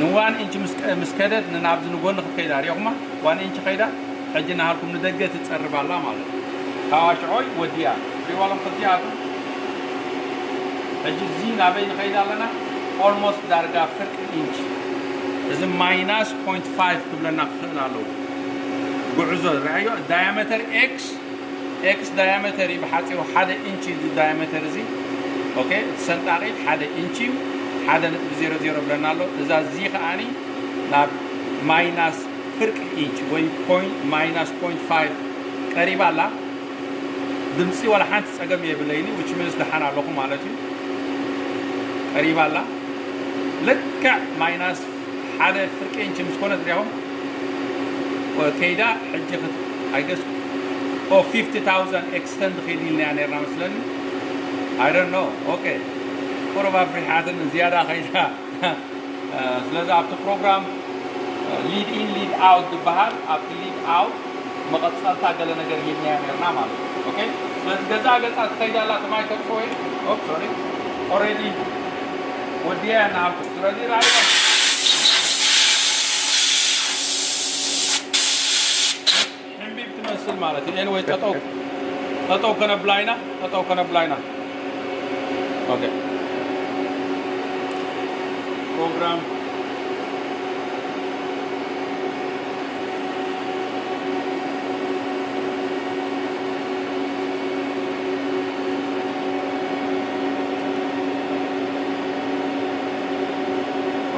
ንዋን ኢንች ምስ ከደት ንናብዚ ንጎኒ ክትከይዳ ሪኹማ ዋን ኢንች ከይዳ ሕጂ ናሃልኩም ንደገ ትጸርብ ኣላ ማለት እዩ። ታዋሽዖይ ወዲያ ሪዋሎም ክልቲኣቱ ሕጂ እዚ ናበይ ንኸይድ ኣለና? ኦልሞስት ዳርጋ ፍርቂ ኢንች እዚ ማይናስ ፖይንት ፋይቭ ክብለና ክኽእል ኣለዎ። ጉዕዞ ርኣዮ ዳያመተር ኤክስ ኤክስ ዳያመተር እዩ ብሓፂሩ ሓደ ኢንች እዚ ዳያመተር እዚ ኦኬ እቲ ሰንጣቒ ሓደ ኢንች እዩ። ሓደ ነጥቢ ዜሮ ዜሮ ብለና ኣሎ እዛ እዚ ከዓኒ ናብ ማይናስ ፍርቂ ኢንች ወይ ማይናስ ፖይንት ፋይቭ ቀሪባ ኣላ። ድምፂ ዋላ ሓንቲ ፀገም የብለይኒ which means ደሓን ኣለኹ ማለት እዩ። ቀሪባ ኣላ ልክዕ ማይናስ ሓደ ፍርቂ ኢንች ምስ ኮነት ሪኹም ከይዳ ሕጂ I guess ኦ ፊፍቲ ታውዘንድ ኤክስተንድ ኸይድ ኢልና ነርና መስለኒ። I don't know okay ቁሩብ ኣፍሪሓትን ዝያዳ ኸይዳ ስለዚ ኣብቲ ፕሮግራም ሊድ ኢን ሊድ ኣውት ዝበሃል ኣብቲ ሊድ ኣውት መቐፀልታ ገለ ነገር ሂብናያ ነርና ማለት እዩ። ስለዚ ገዛ ገፃ ትኸይድ ኣላ እቲ ማይ ከጥፍኦ እዩ። ሶሪ ኦሬዲ ወዲያ እናሃልኩ ስለዚ ራእዮ ሕንቢብ ትመስል ማለት እዩ። ኤንወይ ጠጠው ጠጠው ከነብላይና ጠጠው ከነብላይና ኦኬ ፕሮግራም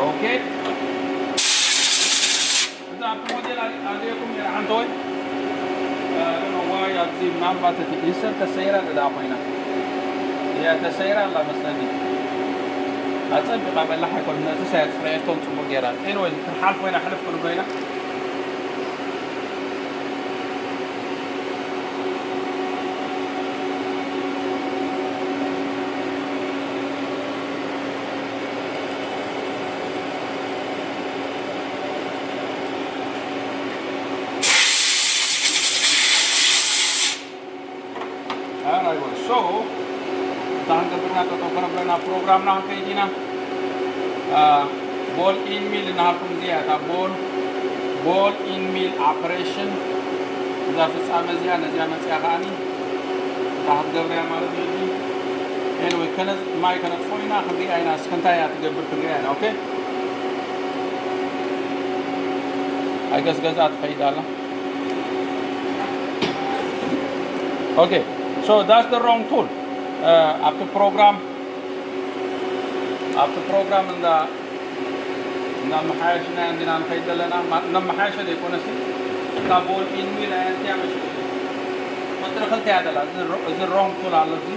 ኦኬ እዛ ኣብቲ ሞዴል ኣርእየኩም ነይረ ሓንተወይ ዋይ ኣብዚ ምናልባት እቲ ኢንሰርት ተሰይራ ደኣ ኮይና እያ ተሰይራ ኣላ መስለኒ ኣፀቢቓ በላሕ ኣይኮን ነቲ ሳያት ፍረየቶም ፅቡቅ ገይራ ኤንወይ ክንሓልፎ ኢና ሕልፍ ክንብሎ ኢና Alright, so እታ ክንገብርና ጠጠው ከነብለና ፕሮግራምና ክንከይድ ኢና። ቦል ኢን ሚል እናሃልኩም እዚኣ እታ ቦል ቦል ኢን ሚል ኦፕሬሽን እዛ ፍፃመ እዚኣ ነዚኣ መፅያ ከዓኒ እታ ክትገብርያ ማለት እዩ። ኤንወይ ከነ ማይ ከነጥፎ ኢና ክንሪኣ ኢና። እስከ እንታይ እያ ትገብር ክንሪኣ ኢና። ኦኬ ኣይገስ ገዛ ትኸይድ ኣላ። Okay, so that's the wrong tool. ኣብቲ ፕሮግራም ኣብቲ ፕሮግራም እንዳ እንዳመሓየሽና እንዲና ንኸይድ ዘለና ነመሓየሸ ዘይኮነሲ እታ ቦል ኢንዊል ኣያ እንቲያ መሽ ቁፅሪ ክልተ እያ ደላ እዚ ሮንግ ቱል ኣሎ እዚ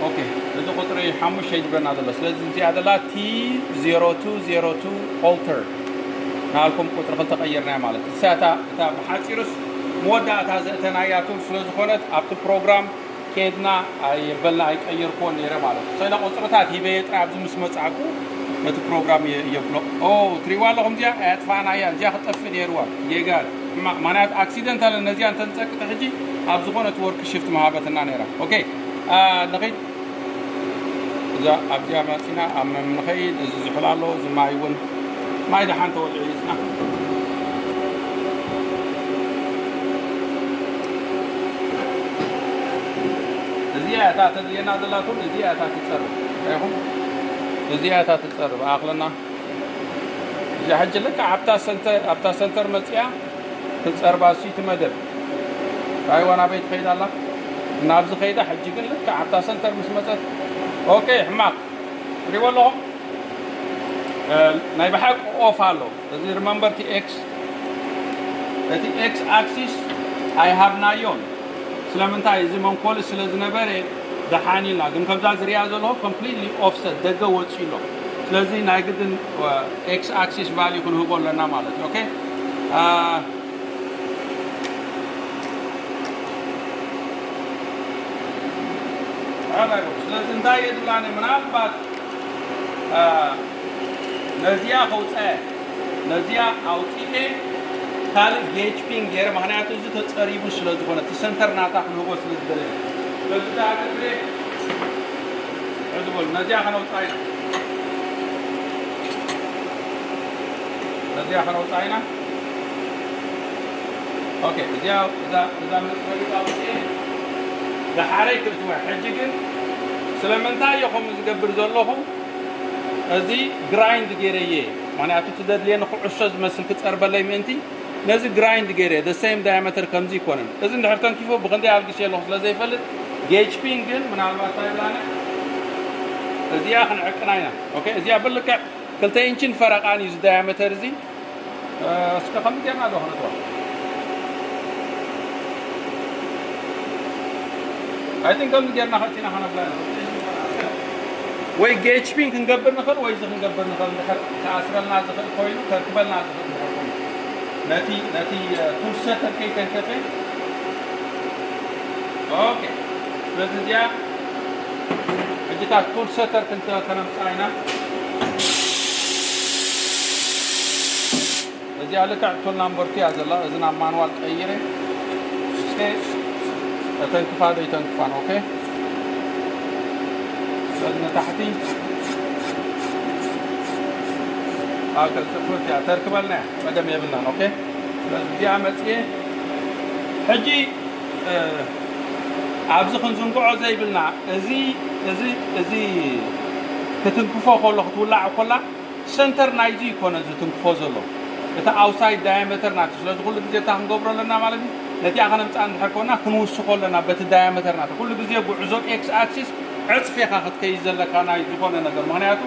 ኦኬ እዚ ቁፅሪ ሓሙሽተ ይጅብረና ዘሎ ስለዚ እዚኣ ደላ ቲ ዜሮ ቱ ዜሮ ቱ ኦልተር ናልኩም ቁፅሪ ክልተ ቀይርናያ ማለት እዩ። እሳታ እታ ብሓፂሩስ መወዳእታ ዘእተናያ ቱል ስለ ዝኾነት ኣብቲ ፕሮግራም ኬድና ኣይበልና ኣይቀየርክዎን ነይረ ማለት እዩ። ሰለ ቁፅርታት ሂበየ ጥራይ ኣብዚ ምስ መፃእኩ ነቲ ፕሮግራም የብሎ ኦ ትሪዋ ኣለኹም እዚኣ ኣያጥፋእናያ እዚኣ ክጠፍእ ነይርዋ ጌጋ ሕማቕ ማንያት ኣክሲደንት ኣለ ነዚኣ እንተንፀቅጥ ሕጂ ኣብ ዝኾነ እቲ ወርክ ሽፍት መሃበትና ነይራ ኦኬ ንኸይድ እዛ ኣብዚኣ መፂና ኣብ መም ንኸይድ። እዚ ዝሑል ኣሎ፣ እዚ ማይ እውን፣ ማይ ደሓን ተወልዑ እዩ ፅና። እዚኣ እታ ተድልየና ዘላትኩም፣ እዚኣ እታ ትፀርብ። ርኢኹም? እዚኣ እታ ትፀርብ። ኣኽለና። እዚኣ ሕጂ ልክዕ ኣብታ ሰንተር፣ ኣብታ ሰንተር መፂኣ ክትፀርባ፣ እሱ እቲ መደብ። ራይዋ ናበይ ትኸይድ ኣላ? ናብዚ ከይዳ። ሕጂ ግን ልክዕ ኣብታ ሰንተር ምስ መፀት፣ ኦኬ፣ ሕማቕ። ትሪእዎ ኣለኹም? እ፣ ናይ ብሓቂ ኦፍ ኣሎ። እዚ ሪመምበር እቲ ኤክስ፣ እቲ ኤክስ ኣክሲስ ኣይሃብናዮን። ስለምንታይ? እዚ መንኮሊ ስለ ዝነበረ ደሓን ኢልና። ግን ከምዛ ዝሪኣ ዘለኹ ኮምፕሊትሊ ኦፍሰት፣ ደገ ወፂኡ ኣሎ። ስለዚ ናይ ግድን፣ እ፣ ኤክስ ኣክሲስ ቫልዩ ክንህቦ ኣለና ማለት እዩ። ኦኬ? እ፣ ኣራይ፣ ስለዚ እንታይ እየ ዝብላኒ? ምናልባት፣ እ፣ ነዚኣ ከውፅኣ፣ ነዚኣ ኣውፂኤ ካልእ ጌጅ ፒን ገይረ፣ ምኽንያቱ እዚ ተፀሪቡ ስለ ዝኾነ፣ እቲ ሰንተር ናታ ክንህቦ ስለ ዝደለየ። ስለዚ እንታይ ኣገግሬ? ሕዚ በሉ፣ ነዚኣ ከነውፅኣ ኢና። ነዚኣ ከነውፅኣ ኢና። ኦኬ፣ እዚኣ፣ እዛ፣ እዛ መስመሪት ኣውፅኤ፣ ደሓረይ ክእትዋ። ሕጂ ግን ስለምንታይ እየ ከምኡ ዝገብር ዘለኹ? እዚ ግራይንድ ገይረየ፣ ምኽንያቱ እቲ ዘድልየኒ ኩዕሶ ዝመስል ክፀርበለይ ምእንቲ፣ ነዚ ግራይንድ ገይረየ። The same diameter ከምዚ ይኮነን። እዚ እንድሕር ተንኪፉ ብክንደይ ኣልግሸ ኣለኹ ስለ ዘይፈልጥ፣ ጌጅ ፒን ግን ምናልባት እንታይ ብላና፣ እዚኣ ክንዕቅና ኢና። ኦኬ፣ እዚኣ ብልክዕ ክልተ ኢንችን ፈረቓን እዩ እዚ ዳያመተር እዚ። እ፣ እስከ ከምዚ ጌርና ዶ ክነጥዋ? ኣይ ቲንክ ከምዚ ጌርና ከቲና ከነብላ ኢና። ወይ ጌች ፒን ክንገብር ንኽእል፣ ወይ እዚ ክንገብር ንኽእል፣ እንድሕር ክኣስረልና ዝኽእል ኮይኑ፣ ከርክበልና ዝኽእል እንድሕር ኮይኑ። ነቲ፣ ነቲ፣ እ፣ ቱል ሰተር ከይተንከፈ። ኦኬ። ስለዚ እዚኣ ሕጂ እታ ቱል ሰተር ክንተ-፣ ከነምጽኣ ኢና። እዚኣ ልክዕ ቱል ናምበር ቱ እያ ዘላ። እዚ ናብ ማንዋል ቀይረ። እስከ ተተንክፋ ዶ ይተንክፋን? ኦኬ። ስለዚ ንታሕቲ ኣብ ከጽፍፍ እያ ተርክበልና እያ። ጸገም የብልናን። ኦኬ። ስለዚ እዚኣ መጽየ ሕጂ፣ እ፣ ኣብዚ ክንዝንግዖ ዘይብልና፣ እዚ፣ እዚ፣ እዚ ክትንክፎ ከሎ፣ ክትውላዕ ከላ፣ ሰንተር ናይዚ ይኮነ ዝትንክፎ ዘሎ። እቲ ኣውትሳይድ ዳያመተር ናቱ። ስለዚ ኩሉ ግዜ እንታይ ክንገብሮ ኣለና ማለት እዩ? ነቲኣ ከነምጽኣ እንድሕር ኮና ክንውስኾ ኣለና በቲ ዳያመተር ናቱ። ኩሉ ግዜ ጉዕዞ ኤክስ ኣክሲስ ዕጽፍ ኢኻ ክትከይድ ዘለካ ናይ ዝኾነ ነገር። ምኽንያቱ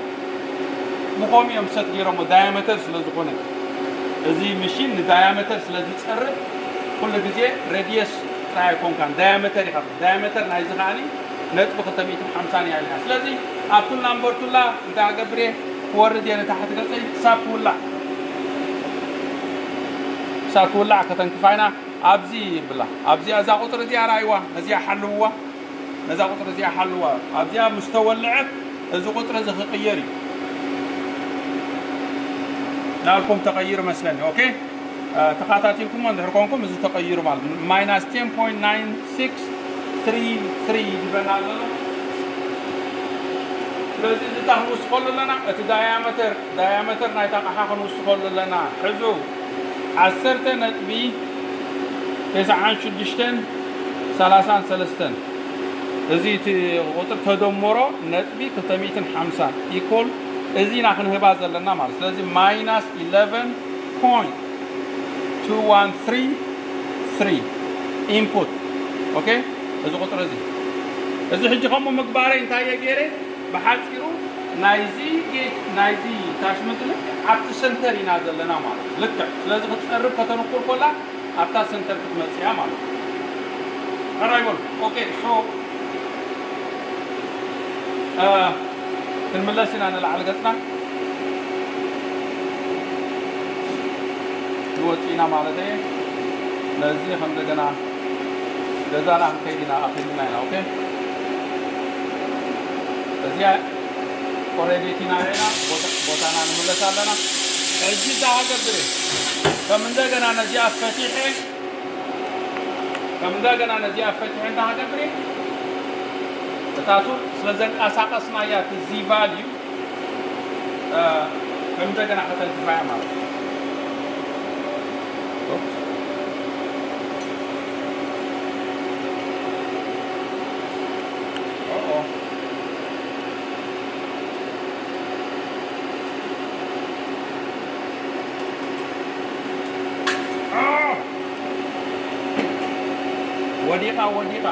ብኸምኡ እዮም ሰት ገይሮሞ ዳያመተር ስለ ዝኾነ። እዚ ምሽን ንዳያመተር ስለ ዝጸርብ ኩሉ ግዜ ሬድየስ ጥራይ ኣይኮንካን፣ ዳያመተር ኢኻ። ዳያመተር ናይዚ ከኣኒ ነጥቢ ክልተ ሚእትን ሓምሳን እያ ኢልና። ስለዚ ኣብ ኩል ናምበር ቱላ እንታይ ኣገብር እየ? ክወርድ እየ ንታሕቲ ገጸይ ክሳብ ክውላዕ። ክሳብ ክውላዕ ከተንክፋ ኢና። ኣብዚ ይብላ። ኣብዚኣ እዛ ቁጽሪ እዚኣ ርኣይዋ፣ ነዚኣ ሓልውዋ። ነዛ ቁጽሪ እዚኣ ሓልዋ። ኣብዚኣ ምስ ተወልዐት እዚ ቁጽሪ እዚ ክቕየር እዩ። ናልኩም ተቐይሩ መስለኒ። ኦኬ? እ፣ ተኸታቲልኩሞ እንድሕር ኮንኩም እዚ ተቐይሩ ማለት እዩ። ማይናስ ቴን ፖይንት ናይን ሲክስ ትሪ ትሪ ይድበና ዘሎ። ስለዚ እዚ እንታይ ክንውስኸሉ ኣለና? እቲ ዳያመተር፣ ዳያመተር ናይታ ኣቕሓ ክንውስኸሉ ኣለና። ሕዙ፣ ዓሰርተ ነጥቢ ተስዓን ሽዱሽተን ሰላሳን ሰለስተን። እዚ እቲ ቁጽሪ ተደምሮ ነጥቢ ክልተ ሚእትን ሓምሳን ኢኮል እዚ ኢና ክንህባ ዘለና ማለት። ስለዚ ማይናስ ኢለቨን ፖይንት ቱ ዋን ትሪ ትሪ ኢንፑት። ኦኬ፣ እዚ ቁጽሪ እዚ፣ እዚ ሕጂ ከምኡ ምግባረይ እንታይ እየ ገይረ? ብሓጺሩ ናይዚ ጌት፣ ናይዚ ታሽመንት ልክ ኣብቲ ሰንተር ኢና ዘለና ማለት እዩ። ልክዕ። ስለዚ ክትጸርብ ከተንኩር ኮላ ኣብታ ሰንተር ክትመጽእ እያ ማለት እዩ። ሕራይ በሉ። ኦኬ፣ ሶ፣ እ፣ ክንምለስ ኢና ንላዕሊ ገጽና። ንወጽእ ኢና ማለት እየ። ነዚ ከም እንደገና ገዛና ክንከይድ ኢና ኣኺልና ኢና። ኦኬ፣ እዚኣ ኦሬዲ እቲና ኢና፣ ቦታ-፣ ቦታና ንምለስ ኣለና። ሕጂ እዛ ሃገር ድሬ ከም እንደገና ነዚኣ ፈቲሐ፣ ከም እንደገና ነዚኣ ፈቲሐ እንዳ ሃገር ድሬ፣ ታቱ ስለ ዘንቀሳቐስናያ እቲ ዚ ቫልዩ ከም እንደገና ከተንክፋያ ማለት እዩ። ኦፕስ። ኦኦ። ወዲቓ፣ ወዲቓ።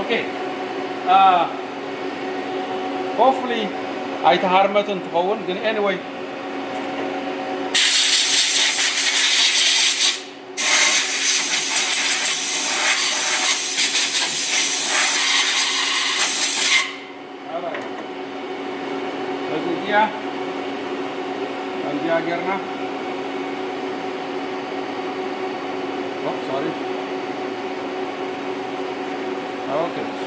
ኦኬ። ሆፍሊ ኣይተሃርመትን ትኸውን፣ ግን ኤኒወይ። ሕዚ እዚኣ ከምዚኣ ጌርና። ኦ፣ ሶሪ። ኦኬ፣ ሶ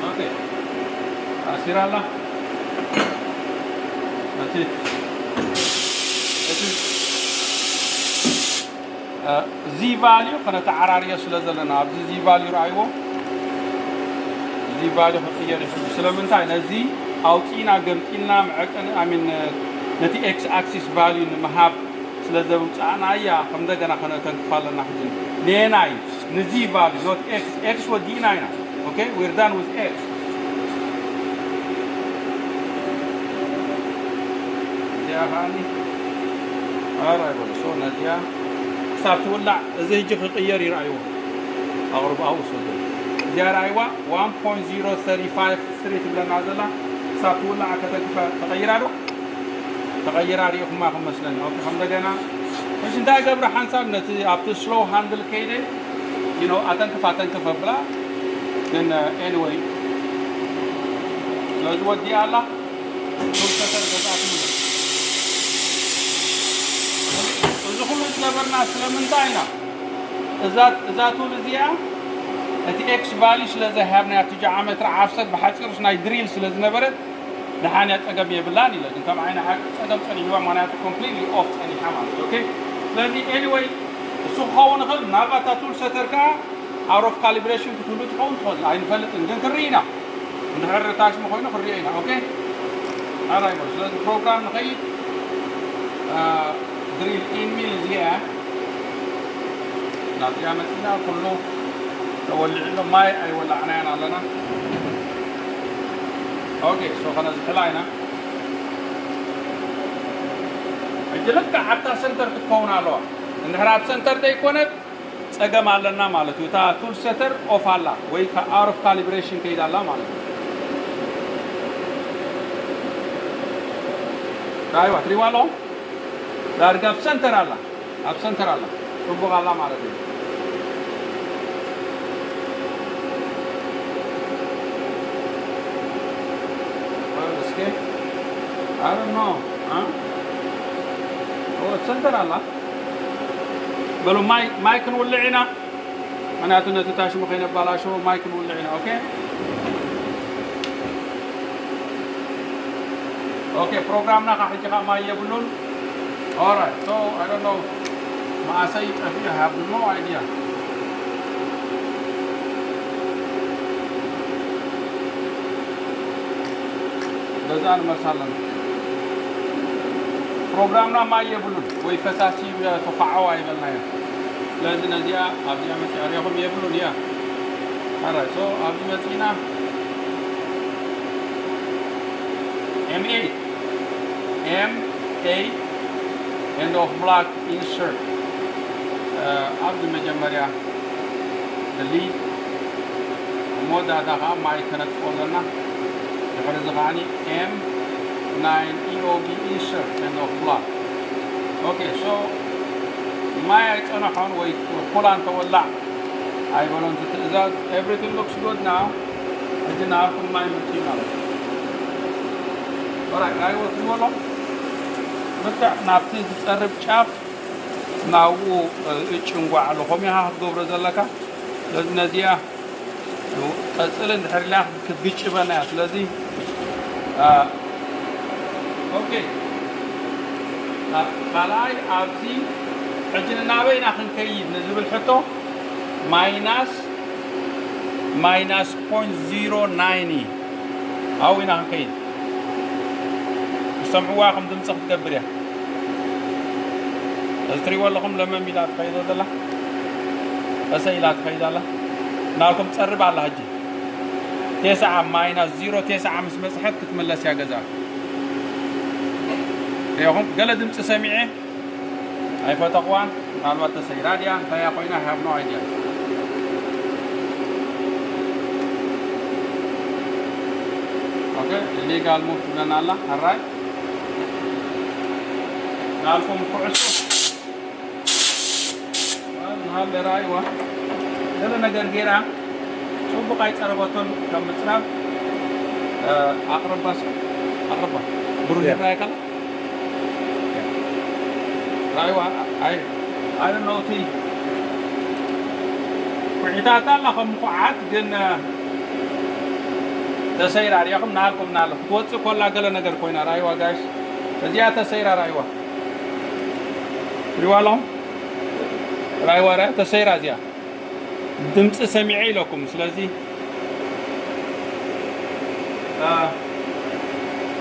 ኦኬ። ኣሲራ ኣላ። እቲ፣ እቲ፣ እ፣ ዚ ቫልዩ ከነተዓራርዮ ስለ ዘለና፣ ኣብዚ ዚ ቫልዩ ረኣይዎ። ዚ ቫልዩ ክቕየር ይኽእል። ስለምንታይ? ነዚ ኣውፂእና፣ ገምጢልና፣ መዐቀኒ፣ ኣይ ሚን፣ ነቲ ኤክስ ኣክሲስ ቫልዩ ንምሃብ ስለ ዘውፃእናያ፣ ከም እንደገና ከነተንክፋ ኣለና። ሕጂ ነየናይ? ንዚ ቫልዩ፣ ኖት ኤክስ። ኤክስ ወዲእና ኢና። ኦኬ? We're done with ኤክስ። እዚኣ ከዓኒ ኣራይ በሉ። ሶ ነዚኣ ክሳብ ትውላዕ፣ እዚ ሕጂ ክቕየር ይረኣይዎ። ኣቕርቡ ኣብኡ ሰዱ። እዚኣ ረኣይዋ፣ ዋን ፖይንት ዜሮ ሰርቲ ፋይቭ ስሪ ትብለና ዘላ። ክሳብ ትውላዕ ከተንክፋ ተቐይራ ዶ? ተቐይራ ሪኢኹማ ክመስለኒ። ኦኬ፣ ከም እንደገና። ሕጂ እንታይ ገብረ ሓንሳብ ነቲ ኣብቲ ስሎው ሃንድል ከይደ፣ you know፣ ኣተንክፍ፣ ኣተንክፍ ኣብላ። ግን፣ ኤኒወይ፣ ነዚ ወዲኣ ኣላ። ቱል ሰተር ገዛእትኒ። እዚ ኩሉ ዝገበርና ስለምንታይ ኢና? እዛ፣ እዛ ቱል እዚኣ እቲ ኤክስ ቫልዩ ስለ ዘይሃብናያ፣ እቲ ጃዓመትሪ ዓፍሰት ብሓጺሩስ ናይ ድሪል ስለ ዝነበረት፣ ደሓን እያ፣ ጸገም የብላን ኢለ። ግን ከም ዓይኒ ሓቂ ጸገም ጸኒሕዋ፣ ምኽንያቱ ኮምፕሊትሊ ኦፍ ጸኒሓ ማለት እዩ። ኦኬ? ስለዚ ኤኒወይ፣ እሱ ክኸውን ይኽእል። ምናልባት እታ ቱል ሰተር ከኣ ኣውት ኦፍ ካሊብሬሽን ክትህሉ ትኸውን ትኽእል፣ ኣይንፈልጥን፣ ግን ክንርኢ ኢና። እንድሕር ታሽሙ ኮይኑ ክንሪኦ ኢና። ኦኬ? ኣራይ በሉ። ስለዚ ፕሮግራም ንኸይድ፣ አ፣ ድሪል ኢን ሚል እዚኣ ናብዚኣ መፂና፣ ኩሉ ተወሊዑ ኣሎ። ማይ ኣይወላዕናያን ኣለና። ኦኬ፣ ሶ ከነዝሕላ ኢና። ሕጂ ልክዕ ኣብታ ሰንተር ክትከውን ኣለዋ። እንድሕር ኣብ ሰንተር ዘይኮነት፣ ጸገም ኣለና ማለት እዩ። እታ ቱል ሰተር ኦፍ ኣላ ወይ ከኣ ኣውት ኦፍ ካሊብሬሽን ከይዳ ኣላ ማለት እዩ። ራእይዋ፣ ትሪእዋ ኣለኹም? ዳርጋ ኣብ ሰንተር ኣላ፣ ኣብ ሰንተር ኣላ፣ ጽቡቕ ኣላ ማለት እዩ። እስኪ፣ I don't know፣ አ? ኦ፣ ሰንተር ኣላ። በሉ፣ ማይ፣ ማይ ክንውልዕ ኢና። ምኽንያቱ ነቲ ታሽሙ ከይነባላሽዎ ማይ ክንውልዕ ኢና። ኦኬ? ኦኬ፣ ፕሮግራምና ካብ ሕጂ ካብ ማይ የብሉን። Alright, so I don't know። መኣሰይ ጠፊኡ፣ I have no idea። በዛ ንመልሳ ኣለና። ፕሮግራምና ማይ የብሉን ወይ ፈሳሲ ተኳዓዋ ይበልናዮ። ስለዚ ነዚኣ ኣብዚኣ መፂኣ ሪኢኹም የብሉን እያ። Alright, so ኣብዚ መፂና M eight፣ M eight end of block insert፣ እ፣ ኣብዚ መጀመርያ delete፣ ኣብ መወዳእታ ከዓ ማይ ከነጥፍኦ ኣለና። ድሕሪ እዚ ከዓኒ M nine E O B insert end of block። ኦኬ፣ so ማይ ኣይፀንሖን ወይ ኩላን ተወላዕ ኣይበሎን እቲ ትእዛዝ። Everything looks good now። ሕጂ ንኣኩም ማይ መፅኡ ማለት እዩ። ኦራይ ራይ ወስድዎ ኣሎ። ብርትዕ ናብቲ ዝፀርብ ጫፍ ናብኡ እጭንጓዕ ኣሎ። ከምኡ ኢኻ ክትገብሮ ዘለካ። ስለዚ ነዚኣ ቀፅል እንድሕር ኢላ ክትግጭበና እያ። ስለዚ ኦኬ፣ ካልኣይ ኣብዚ ሕጂ ንናበይና ክንከይድ ንዝብል ሕቶ ማይናስ ማይናስ ፖይንት ዜሮ ናይን እዩ። ኣብኡ ኢና ክንከይድ። ዝሰምዕዋ ከም ድምፂ ክትገብር እያ። እዚ ትሪእዎ ኣለኹም ለመም ኢላ ትኸይዶ ዘላ፣ ቀሰ ኢላ ትኸይድ ኣላ። ናብኩም ትፀርብ ኣላ። ሕጂ ቴስዓ ማይናስ ዜሮ ቴስዓ ምስ በፅሐት ክትምለስ እያ ገዛ። ሪኹም ገለ ድምፂ ሰሚዐ ኣይፈተኽዋን። ምናልባት ተሰይራ ድያ እንታይ እያ ኮይና፣ I have no idea። ኦኬ፣ ኢሊጋል ሙቭ ትብለና ኣላ። ኣራይ ናልኩም ኩዕሶ ንሃለ ራእይዋ ገለ ነገር ገይራ ጽቡቕ ኣይጸረበቶን። ከም ምጽራብ ኣቕርባ ስ ኣቕርባ ብሩህ Yeah. ይራይ ከላ ራእይዋ ኣይ ኣይ ዶንት ኖ እቲ ኩዒታታ ኣላ ከም ኩዓት ግን ተሰይራ ሪኢኹም ናሃልኩም ናለ ክትወጽእ ኮላ ገለ ነገር ኮይና ራእይዋ ጋይስ እዚኣ ተሰይራ ራእይዋ ሪዋ ኣለኹም ራእይዋ ራእይ ተሰይራ እዚኣ ድምፂ ሰሚዐ ኢለኩም ስለዚ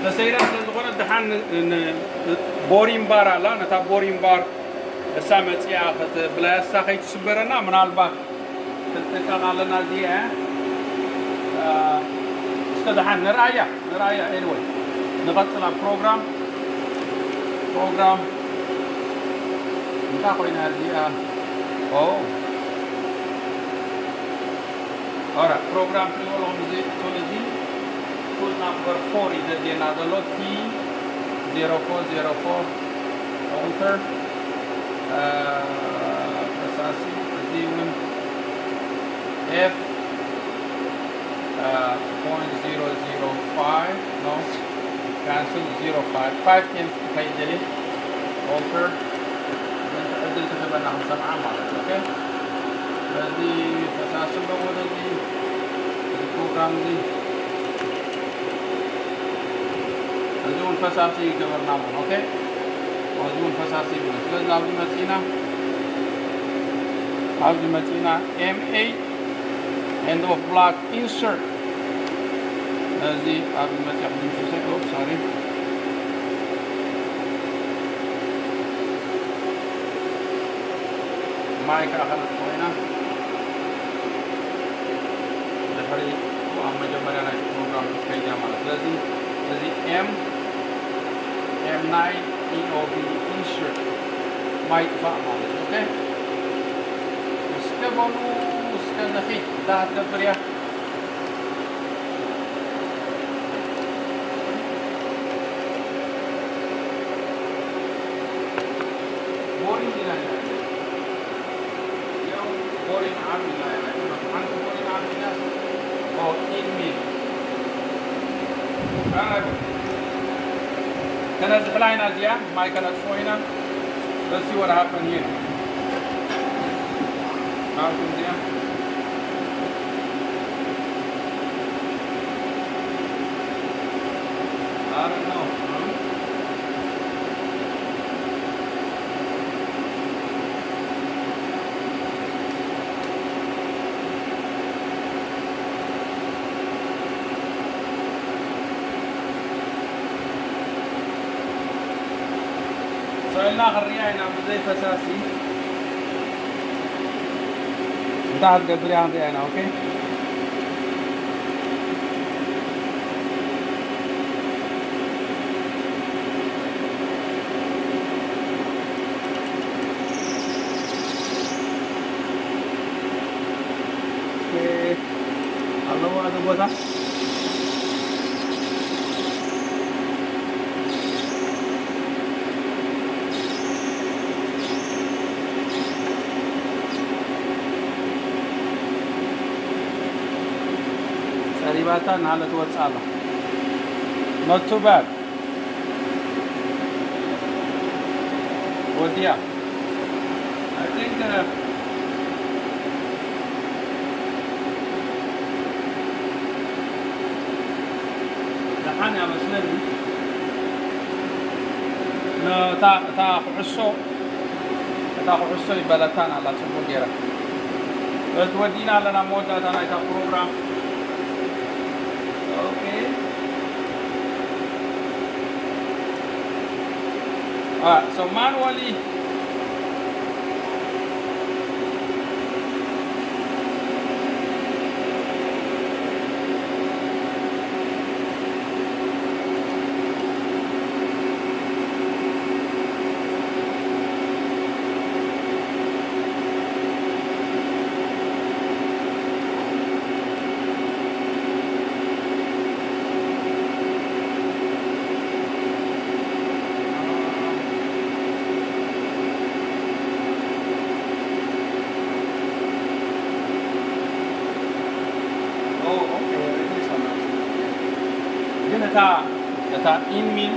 ተሰይራ ስለዝኾነ ድሓን ቦሪን ባር ኣላ ነታ ቦሪን ባር እሳ መፅኣ ብላያሳ ከይትስበረና ምናልባት ክንጥቀቕ ኣለና እዚኣ እስከ ድሓን ንርኣያ ንርኣያ anyway ንቐፅል ኣብ ፕሮግራም ፕሮግራም እንታይ ኮይና እዚኣ ኦ ኦራ ፕሮግራም ትሪእዎ ኣለኹም እዚ ቱል እዚ ቱል ናምበር ፎር እዩ ዘድልየና ዘሎ ቲ ዜሮ ፎር ዜሮ ፎር ኦልተር ፈሳሲ እዚ እውን ኤፍ ፖይንት ዜሮ ዜሮ ፋይቭ ኖ ካንስል ዜሮ ፋይቭ ፋይቭ ቴንስ ክኸይድ ደልየ ኦልተር ዕድል ትህበና ክንሰምዓ ማለት ኦኬ ስለዚ ፈሳሲ ኣለዎ ነዚ እዚ ፕሮግራም እዚ እዚ እውን ፈሳሲ ይገበርና ኦኬ እዚ እውን ፈሳሲ ይብለ ስለዚ ኣብዚ መፂና ኣብዚ መፂና ኤምኤ end of block insert ነዚ ኣብ መፅያ ክድምስሰ ኦፕ ሳሪ ማይ ከዓ ከነጥፎ ኢና ድሕሪ ኣብ መጀመርያ ናይ ፕሮግራም ክትከይድ እያ ማለት ስለዚ እዚ ኤም ኤም ናይ ኢኦቢ ኢንሹር ማይ ጥፋእ ማለት ኦኬ እስከ በሉ እስከ ንኺድ እንታይ ክትገብር እያ ቦሪንግ ኢና ኢና ያው ቦሪንግ ዓቢ ኢና ኢና ሓንቲ ቦሪንግ ዓቢ ኢና ኦ ኢን ሚ ከነዝሕላ ኢና እዚኣ ማይ ከነጥፎ ኢና Let's see what happened here. Malcolm there. I don't know. ሰብልና ክንሪኣ ኢና ብዘይ ፈሳሲ እንታይ ክትገብር እያ ክንሪኣ ኢና ኦኬ ኣለዎ ኣዚ ቦታ ሪባታ ናለ ትወጽእ ኣላ። Not too bad። ወዲያ። I think, uh, ደሓን እያ መስለኒ። ነታ፣ እታ ኩዕሶ፣ እታ ኩዕሶ ይበለታን ኣላ ጽቡቕ ገይራ። በዚ ወዲእና ኣለና መወዳእታ ናይታ ፕሮግራም። ኦኬ። Uh, so manually, Oh, okay, it is on. ግን እታ፣ እታ ኢንሚል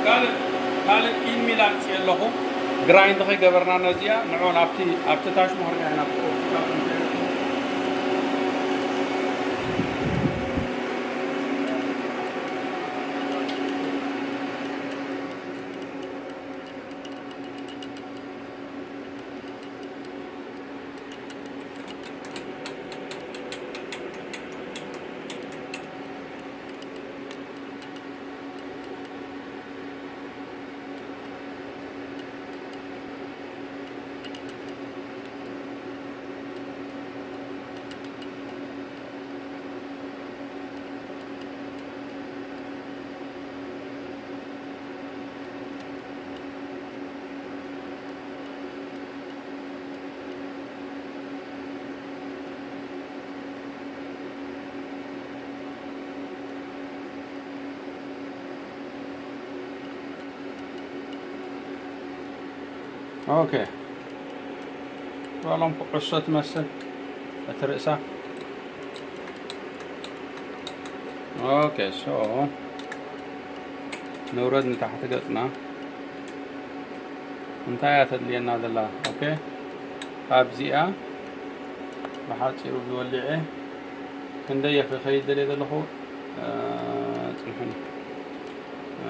ካልእ፣ ካልእ ኢንሚል ኣምፅእ ኣለኹ። ግራይንድ ከይገበርና ነዚኣ ንዑ ናብቲ፣ ኣብቲ ታሽሞ ክንሪኣ ኢና። ኦኬ። ዋሎም ኩዕሶ ትመስል እቲ ርእሳ። ኦኬ፣ ሶ ንውረድ ንታሕቲ ገጽና። እንታይ እያ ተድልየና ዘላ? ኦኬ፣ ኣብዚኣ ብሓጺሩ ዝወሊዐ ክንደይ እየ ክኸይድ ደልየ ዘለኹ? እ፣ ጽንሑኒ።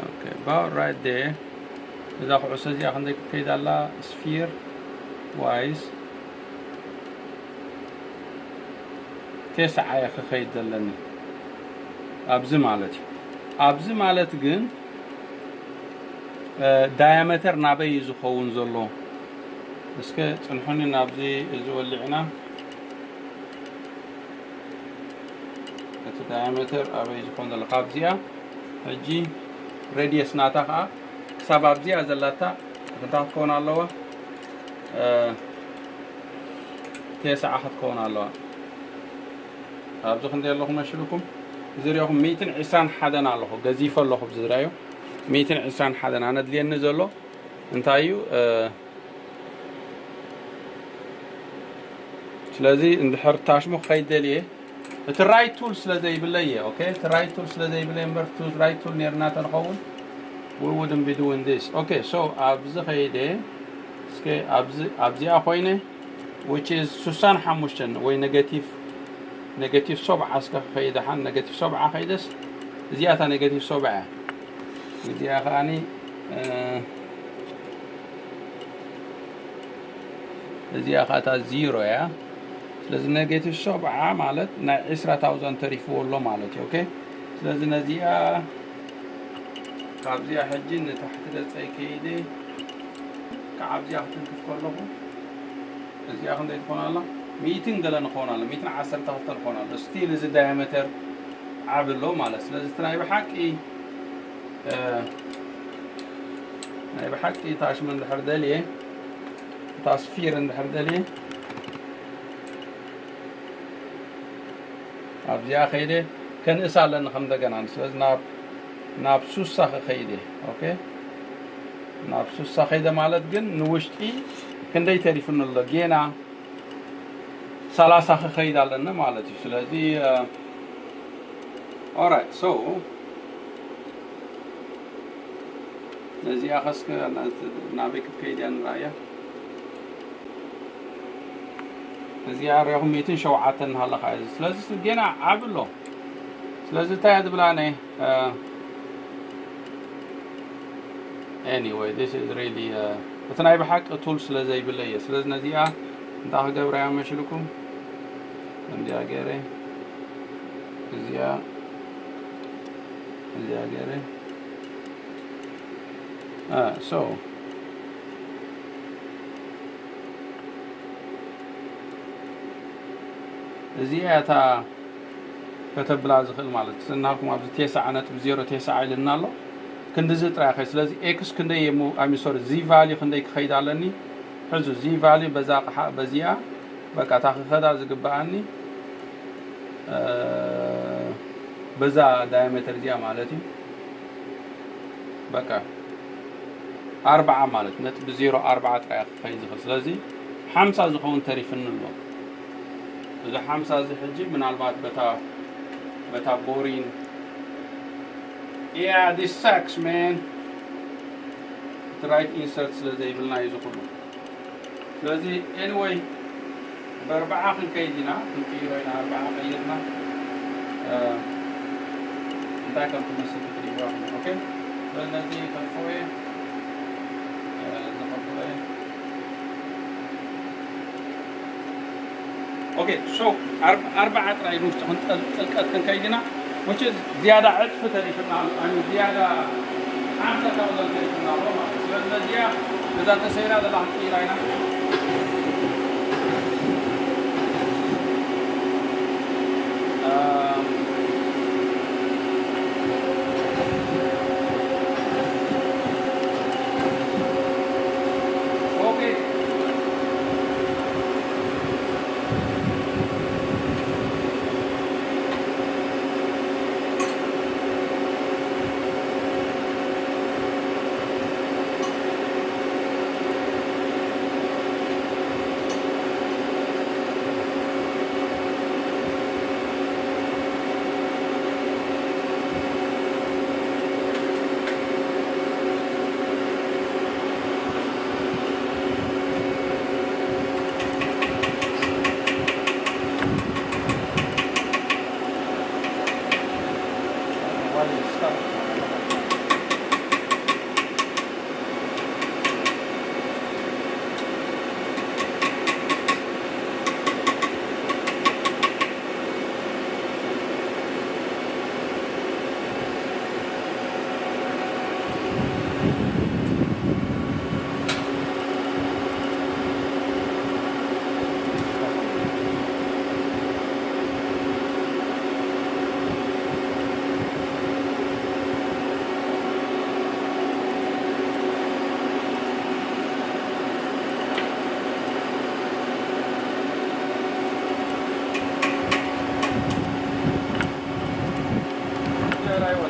ኦኬ፣ about right there። እዛ ኩዕሶ እዚኣ ክንደይ ክትከይድ ኣላ? ስፊር ዋይዝ ተስዓ እየ ክኸይድ ዘለኒ። ኣብዚ ማለት እዩ። ኣብዚ ማለት ግን፣ እ፣ ዳያመተር ናበይ እዩ ዝኸውን ዘሎ? እስከ ጽንሑኒ፣ ናብዚ እዚ ወሊዕና። እቲ ዳያመተር ኣበይ ዝኾን ዘሎ? ካብዚኣ ሕጂ ሬድየስ ናታ ኸዓ ክሳብ ኣብዚኣ ዘላታ ክንታ ክትከውን ኣለዋ? እ፣ ተስዓ ክትከውን ኣለዋ። ኣብዚ ክንደይ ኣለኹ መሲልኩም? ዝርያኹም ሚእትን ዕስራን ሓደን ኣለኹ፣ ገዚፈ ኣለኹ። ብዝርያዩ ሚእትን ዕስራን ሓደን ኣነ ድልየኒ ዘሎ እንታይ እዩ? እ፣ ስለዚ እንድሕር ታሽሙ ክኸይድ ደልየ፣ እቲ ራይት ቱል ስለ ዘይብለይ እየ። ኦኬ፣ እቲ ራይት ቱል ስለ ዘይብለይ እምበር፣ እቲ ራይት ቱል ነይርና ተንኸውን፣ we wouldn't be doing this። ኦኬ፣ so ኣብዚ ኸይደ፣ እስከ ኣብዚ፣ ኣብዚኣ ኮይነ፣ which is ስሳን ሓሙሽተን ወይ ኔጋቲቭ ኔጋቲቭ ሰብዓ እስከ ክኸይድ ሓን ኔጋቲቭ ሰብዓ ከይደስ እዚኣታ ኔጋቲቭ ሰብዓ እያ። እዚኣ ከዓኒ እዚኣ ከኣታ ዚሮ እያ። ስለዚ ኔጌቲቭ ሰብዓ ማለት ናይ ዕስራ ታውዛንድ ተሪፍዎ ኣሎ ማለት እዩ። ኦኬ፣ ስለዚ ነዚኣ ካብዚኣ ሕጂ ንታሕቲ ገፀይ ከይደ ካብዚኣ ክትንክፍ ከለኹ እዚኣ ክንደይ ትኾን ኣላ? ሚእትን ገለ ንኾን ኣላ፣ ሚእትን ዓሰርተ ክልተ ንኾን ኣላ። ስቲል እዚ ዳያሜተር ዓብ ኣሎ ማለት። ስለዚ እቲ ናይ ብሓቂ ናይ ብሓቂ ታሽመ እንድሕር ደልየ እታ ስፊር እንድሕር ደልየ ኣብዚኣ ከይደ ከንእሳ ኣለኒ ከም እንደገና። ስለዚ ናብ ናብ ሱሳ ክኸይደ። ኦኬ፣ ናብ ሱሳ ከይደ ማለት ግን ንውሽጢ ክንደይ ተሪፍኒ ኣሎ? ጌና ሰላሳ ክኸይድ ኣለኒ ማለት እዩ። ስለዚ ኦራይት፣ ሶ ነዚኣ ኸስከ ናበይ ክትከይድ እያ ንረኣያ። እዚኣ ሪኹም ሚእትን ሸውዓተን እናሃለኻ እዩ። ስለዚ ጌና ዓብ ኣሎ። ስለዚ እንታይ እያ ዝብላ ነ anyway this is really እቲ ናይ ብሓቂ ቱል ስለ ዘይብለየ። ስለዚ ነዚኣ እንታይ ክገብራ እያ መሽልኩም? ከምዚኣ ገይረ እዚኣ እዚኣ ገይረ so እዚኣ እታ ከተብላ ዝኽእል ማለት እዩ። ስናልኩም ኣብዚ ቴስዓ ነጥቢ ዜሮ ቴስዓ ኢልና ኣሎ። ክንድዚ ጥራይ ኸ ስለዚ ኤክስ ክንደይ እየ ኣሚ ሶሪ ዚ ቫልዩ ክንደይ ክኸይድ ኣለኒ? ሕዙ ዚ ቫልዩ በዛ ኣቕሓ በዚኣ በቃ እታ ክኸዳ ዝግብኣኒ በዛ ዳያሜተር እዚኣ ማለት እዩ። በቃ ኣርባዓ ማለት ነጥቢ ዜሮ ኣርባዓ ጥራይ ክኸይድ ዝኽእል። ስለዚ ሓምሳ ዝኸውን ተሪፍኒ ኣሎ። እዚ ሓምሳ እዚ ሕጂ ምናልባት በታ በታ ቦሪን yeah this sucks man እቲ ራይት ኢንሰርት ስለ ዘይብልና እዩ ዝኹሉ። ስለዚ anyway ብኣርባዓ ክንከይድ ኢና ክንቅይሮ ኢና። ኣርባዓ ቀይርና እንታይ ከም ትመስል ክትሪእዋ ኦኬ። ስለዚ ነዚ ከጥፍኦ እየ። ዝኸፍኦ እየ። ኦኬ ሶ ኣርባዓ ጥራይ ንውሽጢ ጥልቀት ክንከይድ ኢና። which is ዝያዳ ዕጥፊ ተሪፍና ኣሎ። ኣይ ዝያዳ ሓምሳ ታውዘንድ ተሪፍና ኣሎ ማለት እዩ። ስለዚ ነዚኣ ነዛ ተሰይራ ዘላ ክንቅይራ ኢና። ኦኬ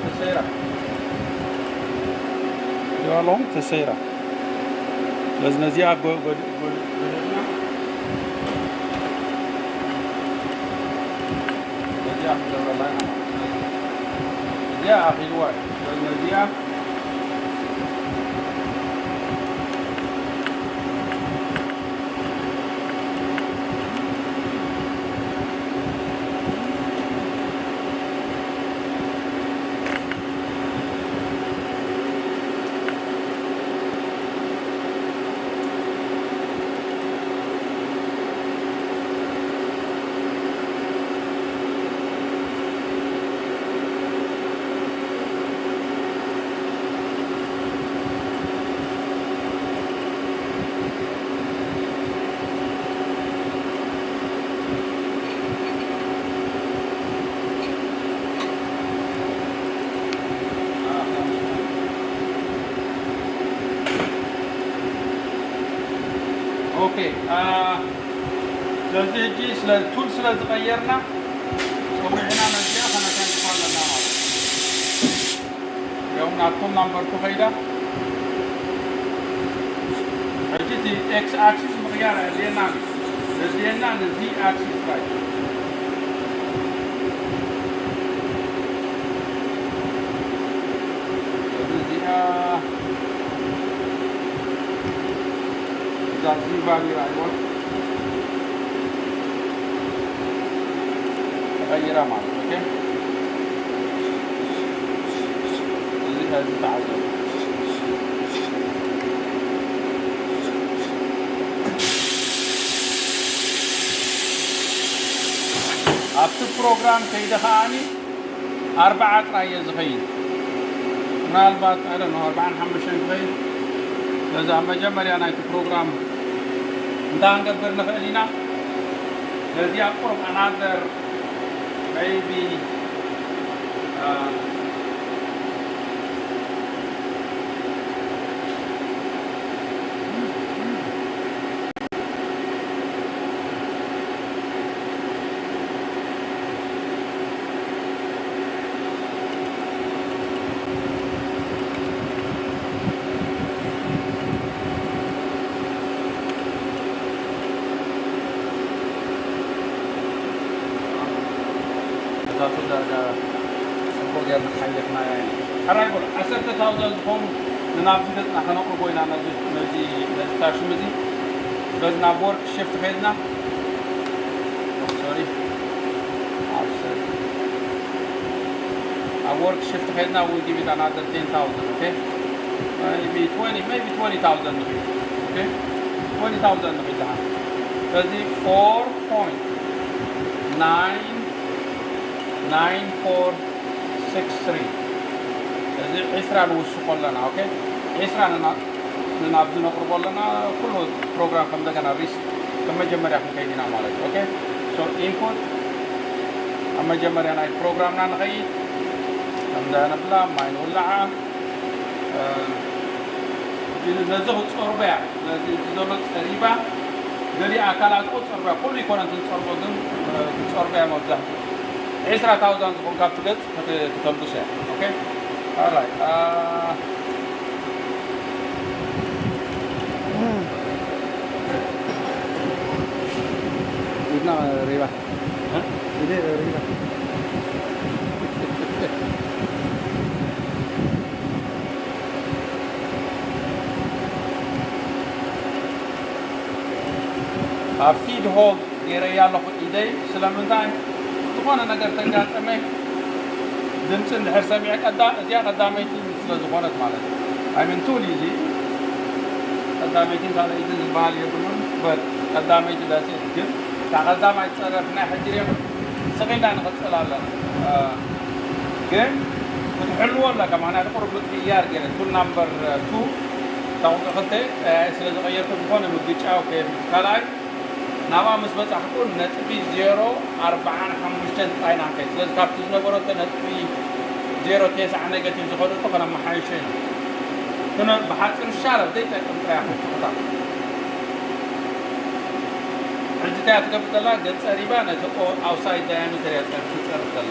ተሰይራ ተሰይራ ስለዚ ነዚኣ ጎድና ነዚኣ ክትገብረላ ኢና። እዚኣ ኣኺልዋ እዩ። ስለዚ ነዚኣ ስለዚ ሕጂ ስለ ቱል ስለ ዝቐየርና ጸዊዕና ነዚኣ ከነተንክፋ ኣለና ማለት እዩ። ያው ናብቶም ናምበርቱ ከይዳ ሕጂ እቲ ኤክስ ኣክሲስ ምቕያር ኣየድልየናን እዩ። ዘድልየና ነዚ ኣክሲስ ጥራይ። እዚኣ እዛ ዚ ቫልዩ ራይዋ ተቐይራ ማለት ኦኬ። እዚ ሕዚ ተዓዘቡ። ኣብቲ ፕሮግራም ከይደ ከዓኒ ኣርባዓ ጥራይ እየ ዝኸይድ። ምናልባት ኣይ ዶንት ኖ ኣርባዓን ሓሙሽተን ክኸይድ። ስለዚ ኣብ መጀመርያ ናይቲ ፕሮግራም እንታይ ክንገብር ንኽእል ኢና? ነዚኣ ቁሩብ ኣናዘር ሜይቢ እዛ ዳርጋ ጽቡቕ ጌርና ሓሊፍናያ ኢና። ሕራይ በሉ፣ ዓሰርተ ታውዛንድ ዝኾኑ ንናብዚ ገጽና ከነቕርቦ ኢና፣ ነዚ፣ ነዚ፣ ነዚ ታሽም እዚ። በዚ ናብ ወርክ ሽፍት ከይድና፣ ሶሪ፣ ኣብ ሰሪ፣ ኣብ ወርክ ሽፍት ከይድና፣ we give it another ten thousand, okay? Maybe twenty, maybe twenty thousand ንኺድ፣ okay? Twenty thousand ንኺድ ደሓን። ስለዚ four point nine nine four six three። እዚ ዕስራ ንውስኾ ኣለና። ኦኬ፣ ዕስራ ንና-፣ ንናብዚ ነቕርቦ ኣለና። ኩሉ ፕሮግራም ከም እንደገና ሪስ-፣ ከም መጀመርያ ክንከይድ ኢና ማለት እዩ። ኦኬ፣ ሶ ኢንፑት ኣብ መጀመርያ ናይ ፕሮግራምና ንኸይድ። ከም እንዳ ነብላ ማይ ንውላዓ። እ፣ ነዚ ክጸርቦ እያ። ነዚ እዚ ዘሎ ጸሪባ፣ ገሊኣ ኣካላት እኮ ጸርቦ እያ። ኩሉ ኣይኮነን ትጸርቦ፣ ግን፣ እ፣ ትጸርቦ እያ መብዛሕትኡ። ዕስራ ታውዛንድ ዝኾን ካብቲ ገጽ ክት-፣ ክተምብሶ እያ። ኦኬ? ኦራይት። እ፣ ኢድና ሪባ። እ? ኢደ ሪባ። ኣብ ፊድ ሆልድ ገይረያ ኣለኹ ኢደይ። ስለምንታይ? ዝኾነ ነገር ተጋጠመ፣ ድምፂ እንድሕር ሰሚዐ ቀዳ-፣ እዚኣ ቀዳመይቲ ስለ ዝኾነት ማለት እዩ። ኣይ ሚን ቱል እዩ እዚ። ቀዳመይትን ካልኣይትን ዝበሃል የብሉን። በት ቀዳመይቲ ዳሴት ግን እታ ቀዳማይ ጸረፍ ናይ ሕጂ ሬኮርድ ስቕ ኢልና ንቕጽል ኣለና። እ፣ ግን ክትሕልዎ ኣለካ። ምኽንያቱ ቁሩብ ምቅይያር ገይረ ቱል ናምበር ቱ እታ ቁጽሪ ክልተ፣ እ፣ ስለ ዝቐየርኩ ዝኾነ ምግጫው ከየብሉ። ካልኣይ ናብኣ ምስ በጻሕኩ ነጥቢ ዜሮ ኣርባዓን ሓሙሽተን ጥራይ ኢና ክንከይድ። ስለዚ ካብቲ ዝነበረቶ ነጥቢ ዜሮ ተስዓ ኔጋቲቭ ዝኸደቶ ከነመሓይሾ ኢና። ክነ-፣ ብሓጺሩ ሻረብ ዘይጠቅም ጥራይ ክትኩታ። ሕጂ እንታይ እያ ትገብር ዘላ? ገጸ ሪባ ነቲ ኦ-፣ ኣውትሳይድ ዳያሜተር እያ ትጸርፍ፣ ትጸርፍ ዘላ።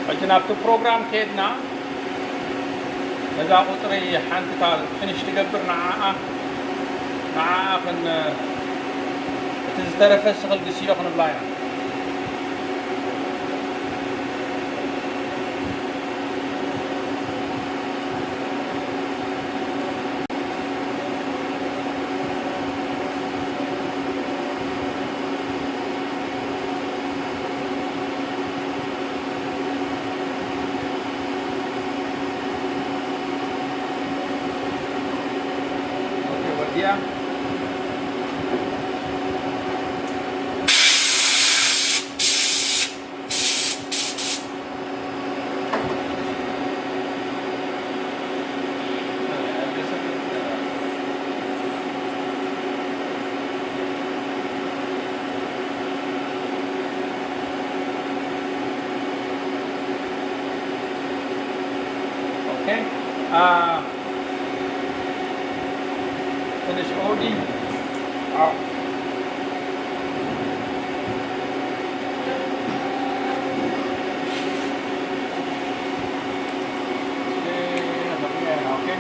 ሕጂ ናብቲ ፕሮግራም ከድና፣ እዛ ቁጽሪ ሓንቲ እታ ፊኒሽ ትገብር ንዓኣ፣ ንዓኣ ክን-፣ እቲ ዝተረፈ ስኽል ግስዮ ክንብላ ኢና። ኦኬ፣ ወዲያ። Okay. Uh, finish O D. Out. Okay, okay.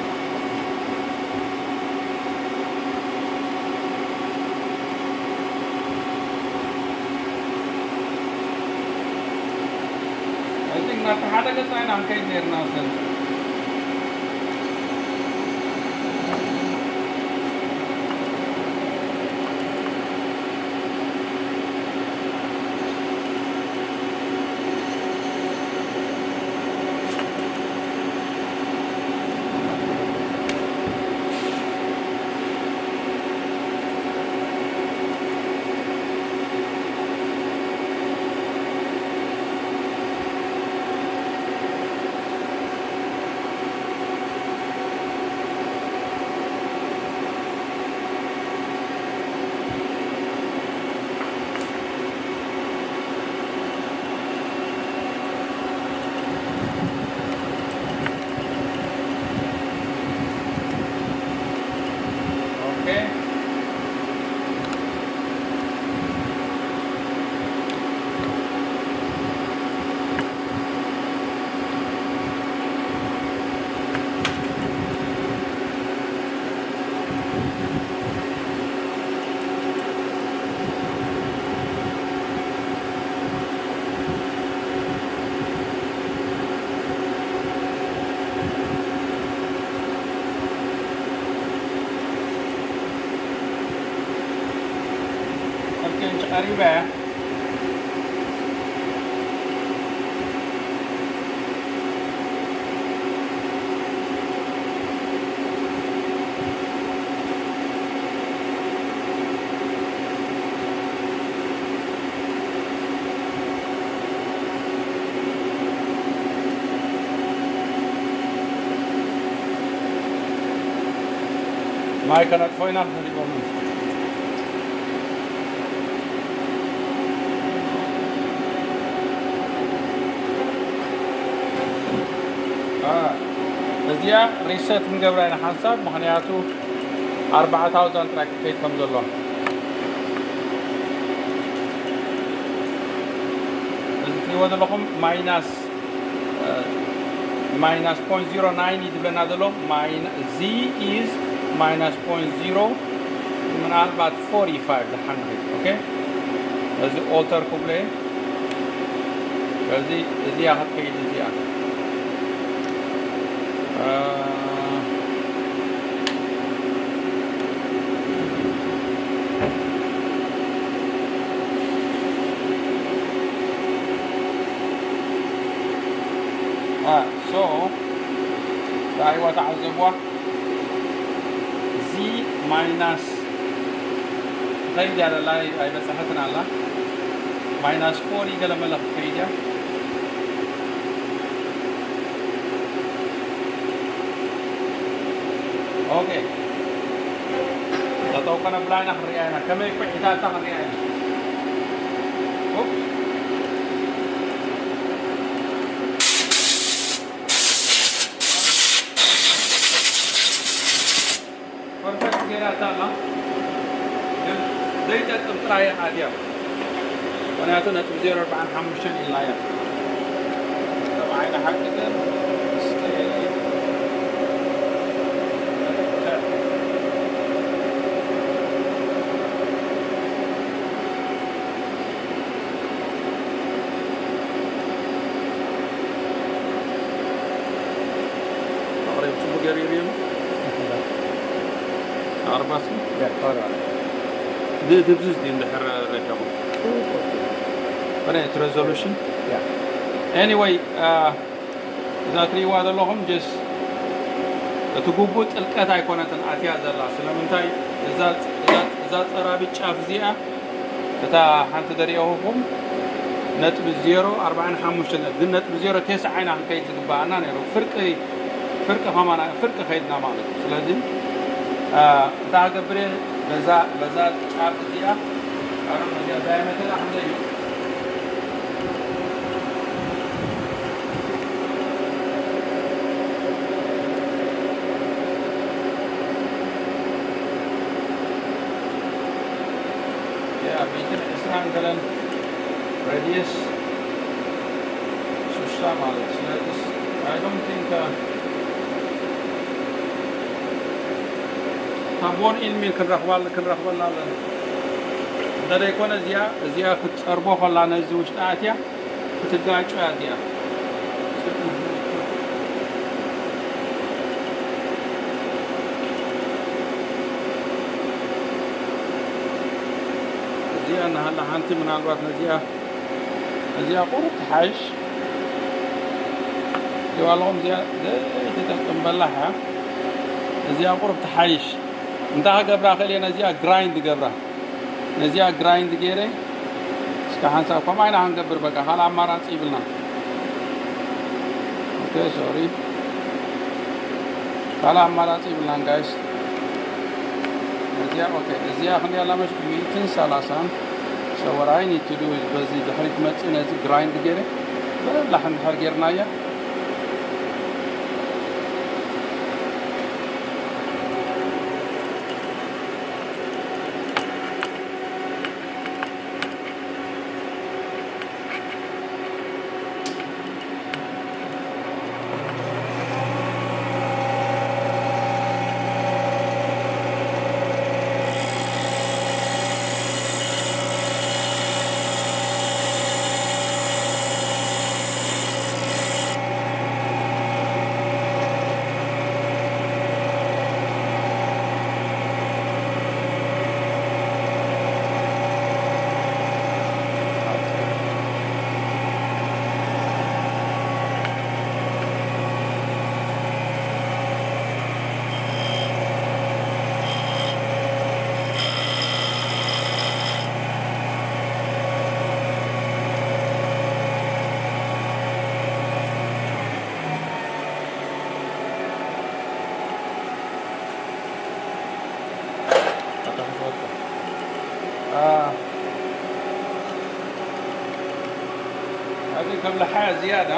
I think ናብቲ ሓደ ገጽ ኢና ክንከይድ ነይርና። Okay. Okay, ቀሪበ። ማይ ከነጥፎ ኢና። አ፣ እዚኣ ሪሰት ክንገብራ ኢና ሓንሳብ፣ ምኽንያቱ ኣርባዓ ታውዛንድ ጥራይ ክከይድ ከም ዘሎ። እዚ ትሪእዎ ዘለኹም ማይናስ፣ እ፣ ማይናስ ፖይንት ዜሮ ናይን እዩ ዝብለና ዘሎ። ማይና-፣ ዚ ኢዝ ማይናስ ፖይንት ዜሮ፣ ምናልባት ፎርቲ ፋይቭ ደሓን ንኸይድ። ኦኬ፣ እዚ ኦልተር ክብሎ እየ። ስለዚ እዚኣ ክትከይድ እዚኣ። አ፣ አ፣ ሶ፣ ዳይዋ ተዓዘብዋ። ዚ ማይናስ ትኸይድ እያ ዘላ፣ ኣይበጽሐትን ኣላ። ማይናስ ፎር ገለ መለ ክትከይድ እያ። ኦኬ። ጠጠው ከነብላ ኢና፣ ክንሪኣ ኢና። ከመይ ኲዒታታ ክንሪኣ ኢና። ኡፕ። ፐርፌክት ገይራታ ኣላ። ግን ዘይጠቅም ጥራይ እያ ኣትያ። ምኽንያቱ ነጥቢ ዜሮ ኣርባዓን ሓሙሽተን ኢልና እያ። ከም ዓይኒ ሓቂ ግን ምስቲ ኣቕሪብ ጽቡቕ ገይሩ ይርእየሉ። ኣቕርባሲ? ያ፣ ጣራ። ድ-፣ ድብዝዝ ድዩ እንድሕር ረጃኹም? ጽቡቕ። በናይ እቲ ሬዞሉሽን? ያ። ኤኒወይ፣ አ፣ እዛ ትርእይዋ ዘለኹም ጀስ እቲ ግቡእ ጥልቀት ኣይኮነትን ኣትያ ዘላ። ስለምንታይ እዛ፣ እዛ፣ እዛ ጸራቢት ጫፍ እዚኣ እታ ሓንቲ ዘርእኹም ነጥቢ ዜሮ ኣርባዓን ሓሙሽተን፣ ግን ነጥቢ ዜሮ ተስዓ ኢና ክንከይድ ዝግባኣና ነይሩ። ፍርቂ፣ ፍርቂ ከማና፣ ፍርቂ ከይድና ማለት እዩ። ስለዚ፣ አ፣ እንታይ ክገብር እየ? በዛ፣ በዛ ጫፍ እዚኣ፣ ኣረ፣ እዚኣ ዳያሜተራ ክንደይ እዩ? እንተለን radius ስሳ ማለት። ስለዚ I don't think, uh, ካብ bore-in mill ክንረኽባል-፣ ክንረኽበላ ኣለና። እንተደይኮነ እዚኣ፣ እዚኣ ክትጸርቦ ከላ ነዚ ውሽጢ ኣትያ ክትጋጮ እያ እዚኣ። እዚኣ እናሃላ ሓንቲ ምናልባት ነዚኣ፣ እዚኣ ቁሩብ ትሓይሽ። ይባልኹም እዚኣ ዘይትጠቅም በላሕ እያ። እዚኣ ቁሩብ ትሓይሽ። እንታይ ክገብራ ክእል እየ? ነዚኣ ግራይንድ ገብራ። ነዚኣ ግራይንድ ገይረ እስከ ሓንሳብ ከምኣ ኢና ክንገብር፣ በቃ ካልእ ኣማራፂ ይብልና። ኦኬ፣ ሶሪ፣ ካልእ ኣማራፂ ይብልናን ጋይስ። እዚኣ ኦኬ፣ እዚኣ ክንደይ ኣላ መሽ ሚእትን ሰላሳን። So what I need to do is በዚ ድሕሪት መፅእ ነዚ ግራይንድ ገይረ በላሕ እንድሕር ጌርናያ። ኣታ ክትወድቕ። ኣቲ ከም ለሓያ ዝያዳ።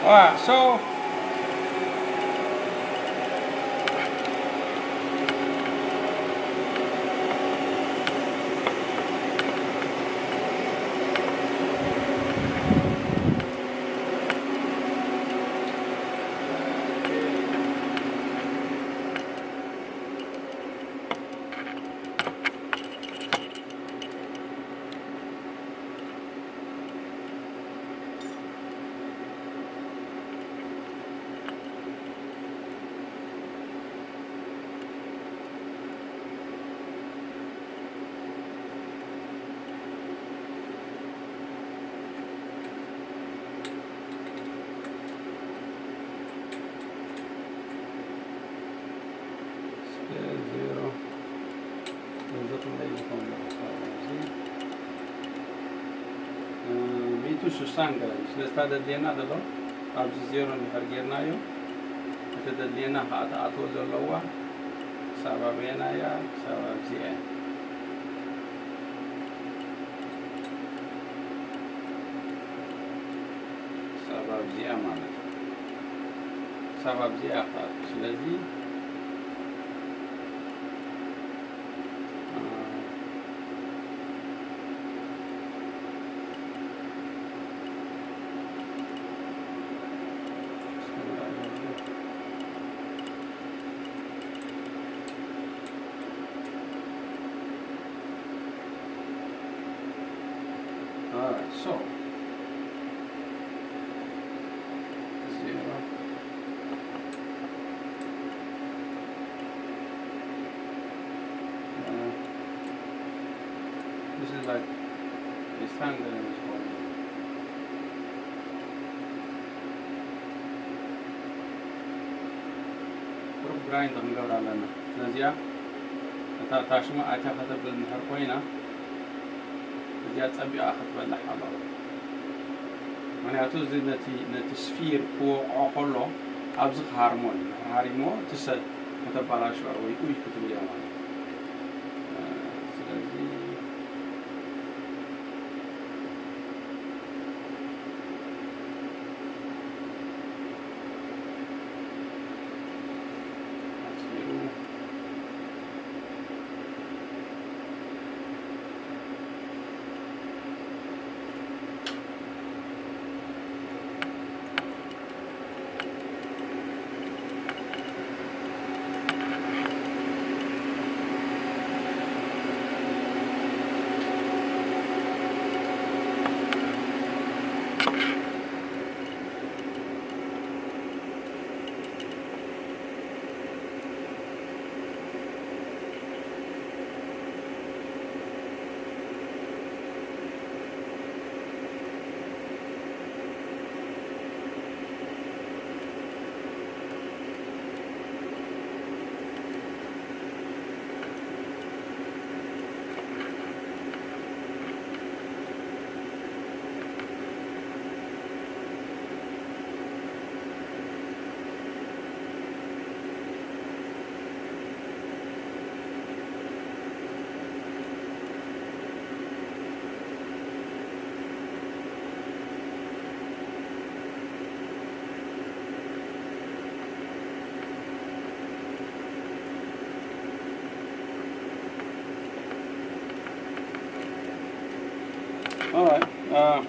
Alright, so ስኩዌር ዜሮ። እዚ ክንደይ ይኸውን? እዚ፣ እ፣ ሚእትን ስሳን ገለ እዩ። ስለዚ እታ ደድልየና ዘሎ ኣብዚ ዜሮ እንድሕር ጌርናዮ፣ እቲ ደድልየና ከዓ ትኣትዎ ዘለዋ ክሳብ ኣበየና እያ? ክሳብ ኣብዚኣ እያ። ክሳብ ኣብዚኣ ማለት እዩ። ክሳብ ኣብዚኣ እያ ክትኣቱ። ስለዚ So, zero. Uh, this is like a standard one. ቁሩብ ግራይንድ ክንገብር ኣለና። ስለዚኣ እታ ታሽማ ኣትያ ከተብል እንድሕር ኮይና፣ እዚኣ ጸቢቓ ክትበልሕ ኣለዋ። ምኽንያቱ እዚ ነቲ፣ ነቲ ስፊር ክወቕዖ ከሎ ኣብዚ ክሃርሞ እዩ። እንድሕር ሃሪምዎ እቲ ሰ-፣ ከተባላሽዋ ወይ ኡይ ክትብል እያ ማለት እዩ። ስለዚ All right. Uh,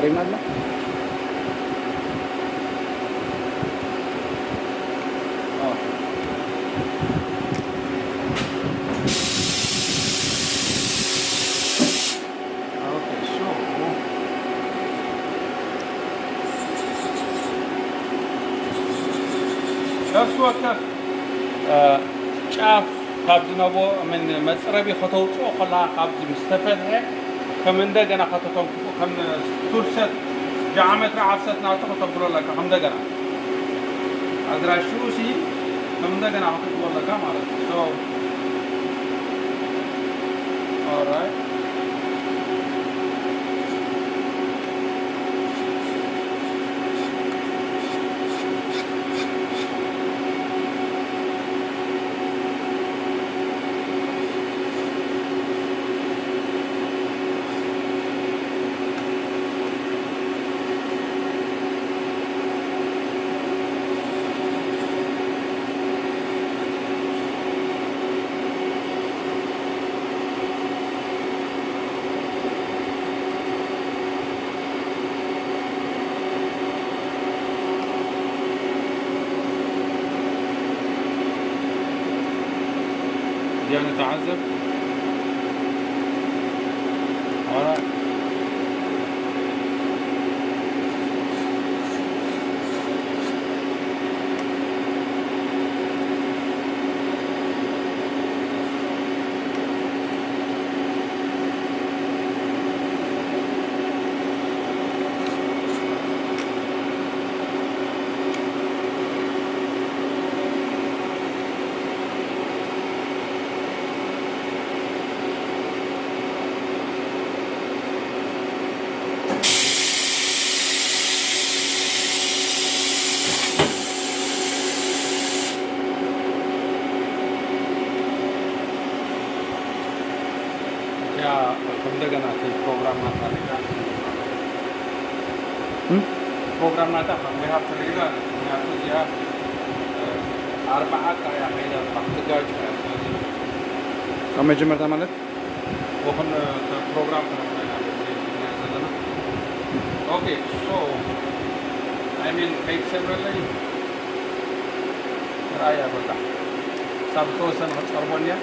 ሪም ኣላ። ኦኬ፣ ሶ ነፍሲ ወከፍ፣ እ፣ ጫፍ ካብ ዝነበ ምን መጽረቢ ከተውጽኦ ከለኻ፣ ካብዚ ምስ ተፈትሐ ከም እንደገና ከተተንክፎ፣ ከም ቱልሰት ጃመትሪ ዓፍሰት ናቱ ከተብሎ ኣለካ። ከም እንደገና ኣድራሽኡ ሲ ከም እንደገና ክትእትዎ ኣለካ ማለት እዩ። ሶ፣ ኦራይት። እዚኣ ንተዓዘብ። Alright. እዚኣ ከም እንደገና እቲ ፕሮግራም ናታ ሪጋ። እም? ፕሮግራም ናታ we have to ሪጋ። ምክንያቱ እዚኣ፣ እ፣ ኣርባዓ እያ ከይዳ ክትጋጭ እያ። ስለዚ ካብ መጀመርታ ማለት? ወኹን፣ እ፣ ፕሮግራም ክንርኢ ኢና ዘለና። ኦኬ፣ ሶ፣ I mean፣ ከይትሰብረለይ። ርኣያ በቃ። ሳብ ዝተወሰነ ክትጸርቦ እንድያ።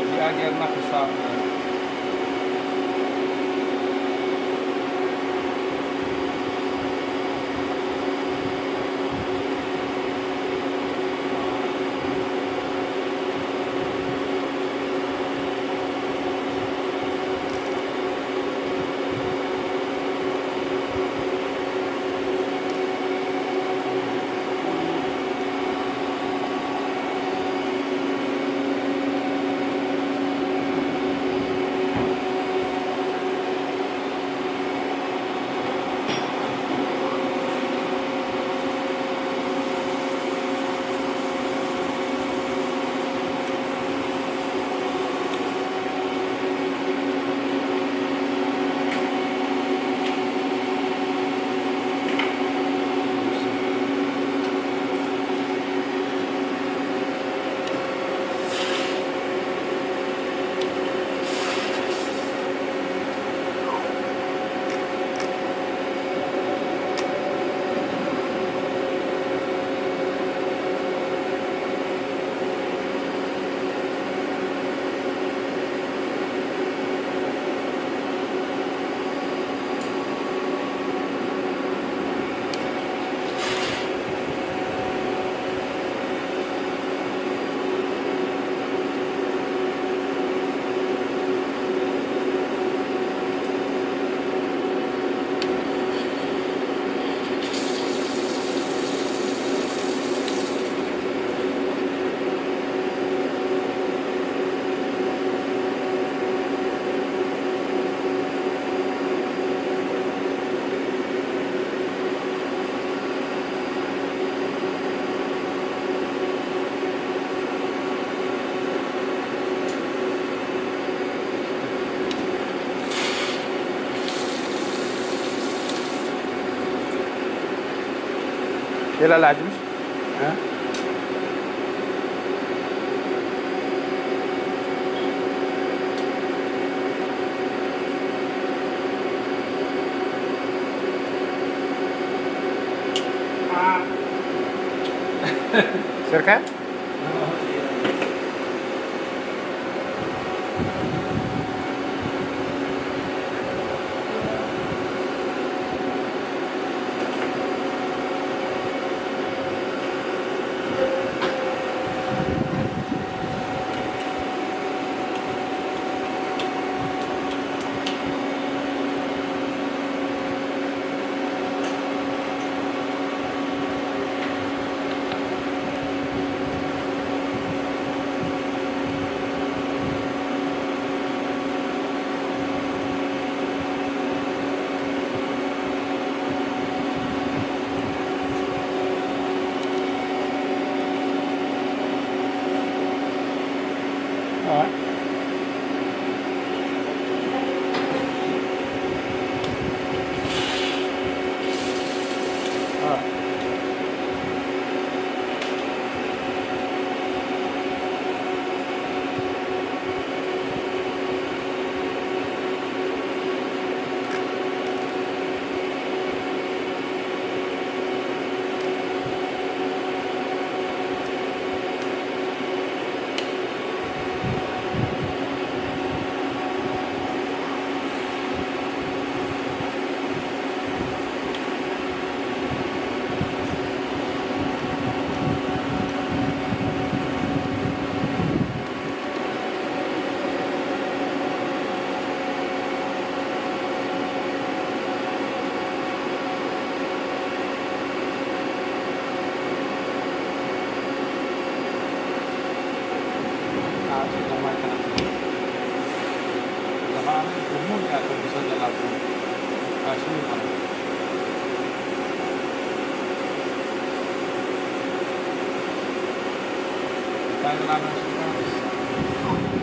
እዚኣ ጌርና ክሳብ ሌላ ላጅምሽ? እ? ስርካ?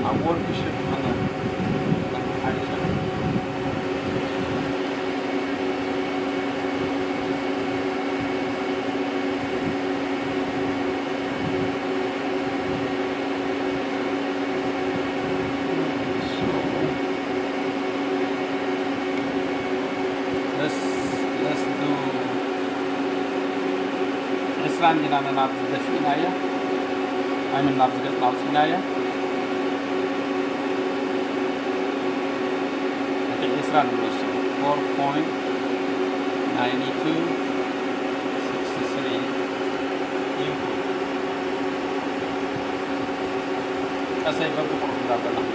ኣብ ወርክሾፕ ኮነ ሓይሻ። Let's, let's do ዕስራን ኢና ናብዚ ደፊእናያ። ኣይምን ናብዚ ገጽና ኣውጺእናያ። እቲ ዕስራ ንወስድ። Four point nine two six three input። ቀሰይ በብቑሩብ እንዳበልና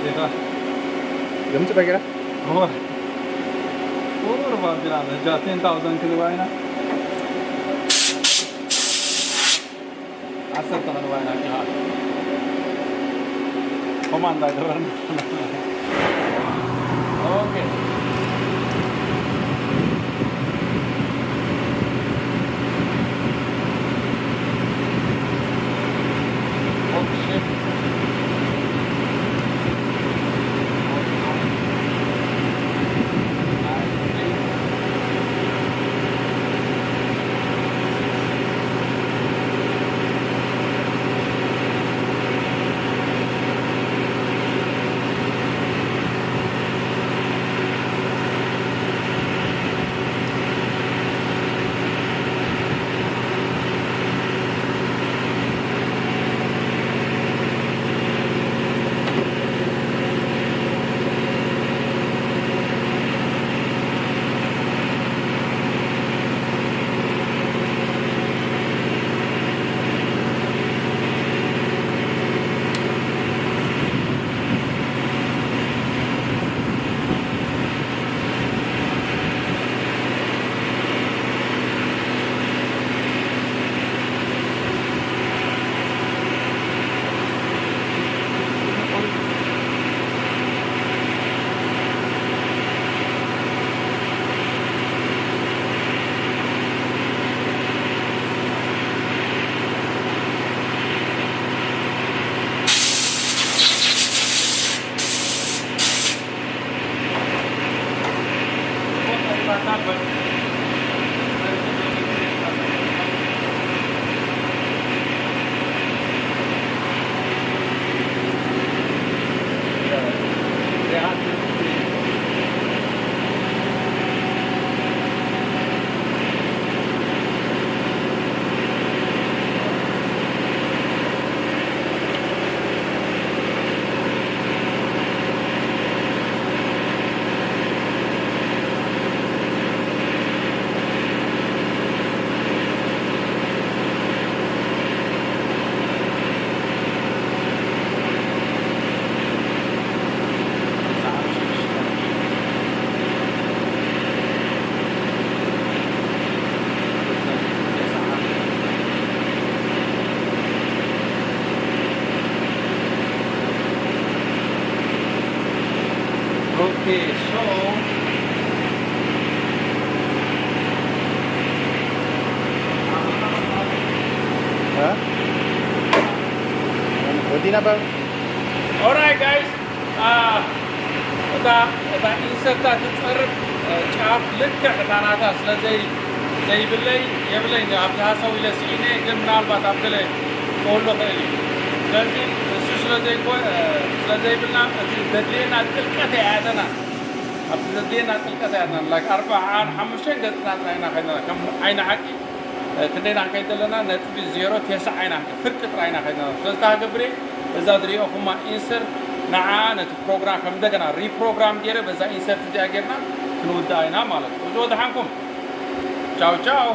ጌታ ገምጽ በጌራ። እወ። ቁሩብ ኣቢላ ነጃ ቴን ታውዘንድ ክንዋ ኢና። ዓሰርተ ክንዋ ኢና ኪኻ። ኮማንድ ኣይገበረን። ኦኬ። So, ها؟ ودينا بقى. Alright, guys. እታ እታ ኢንሰርታ ትፀርብ ጫፍ ልክዕ እታ ናታ ስለ ዘይ ዘይብለይ የብለይ ኣብቲ ሃሰው ኢለ ስኢነ። ግን ምናልባት ኣብ ገለ ክህሉ ክእል እዩ። ስለዚ እሱ ስለ ዘይኮ ስለ ዘይብልና እቲ ዘድልየና ጥልቀት ያተና ኣብቲ ዘድልየና ጥልቀት ያተና ላይክ ኣርባዓን ሓሙሽተን ገፅና ጥራይና ከይና ከም ዓይኒ ሓቂ ክንደይና ክንከይድ ዘለና ነጥቢ ዜሮ ተስዓ ኢና ፍርቂ ጥራይና ከይድና ስለዚ ታገብሬ እዛ ዝሪኦኹማ ኢንሰርት ንዓ ነቲ ፕሮግራም ከም እንደገና ሪፕሮግራም ገይረ በዛ ኢንሰርት እዚኣ ጌርና ክንውድኣ ኢና ማለት እዩ። እዚ ወድሓንኩም። ቻው ቻው።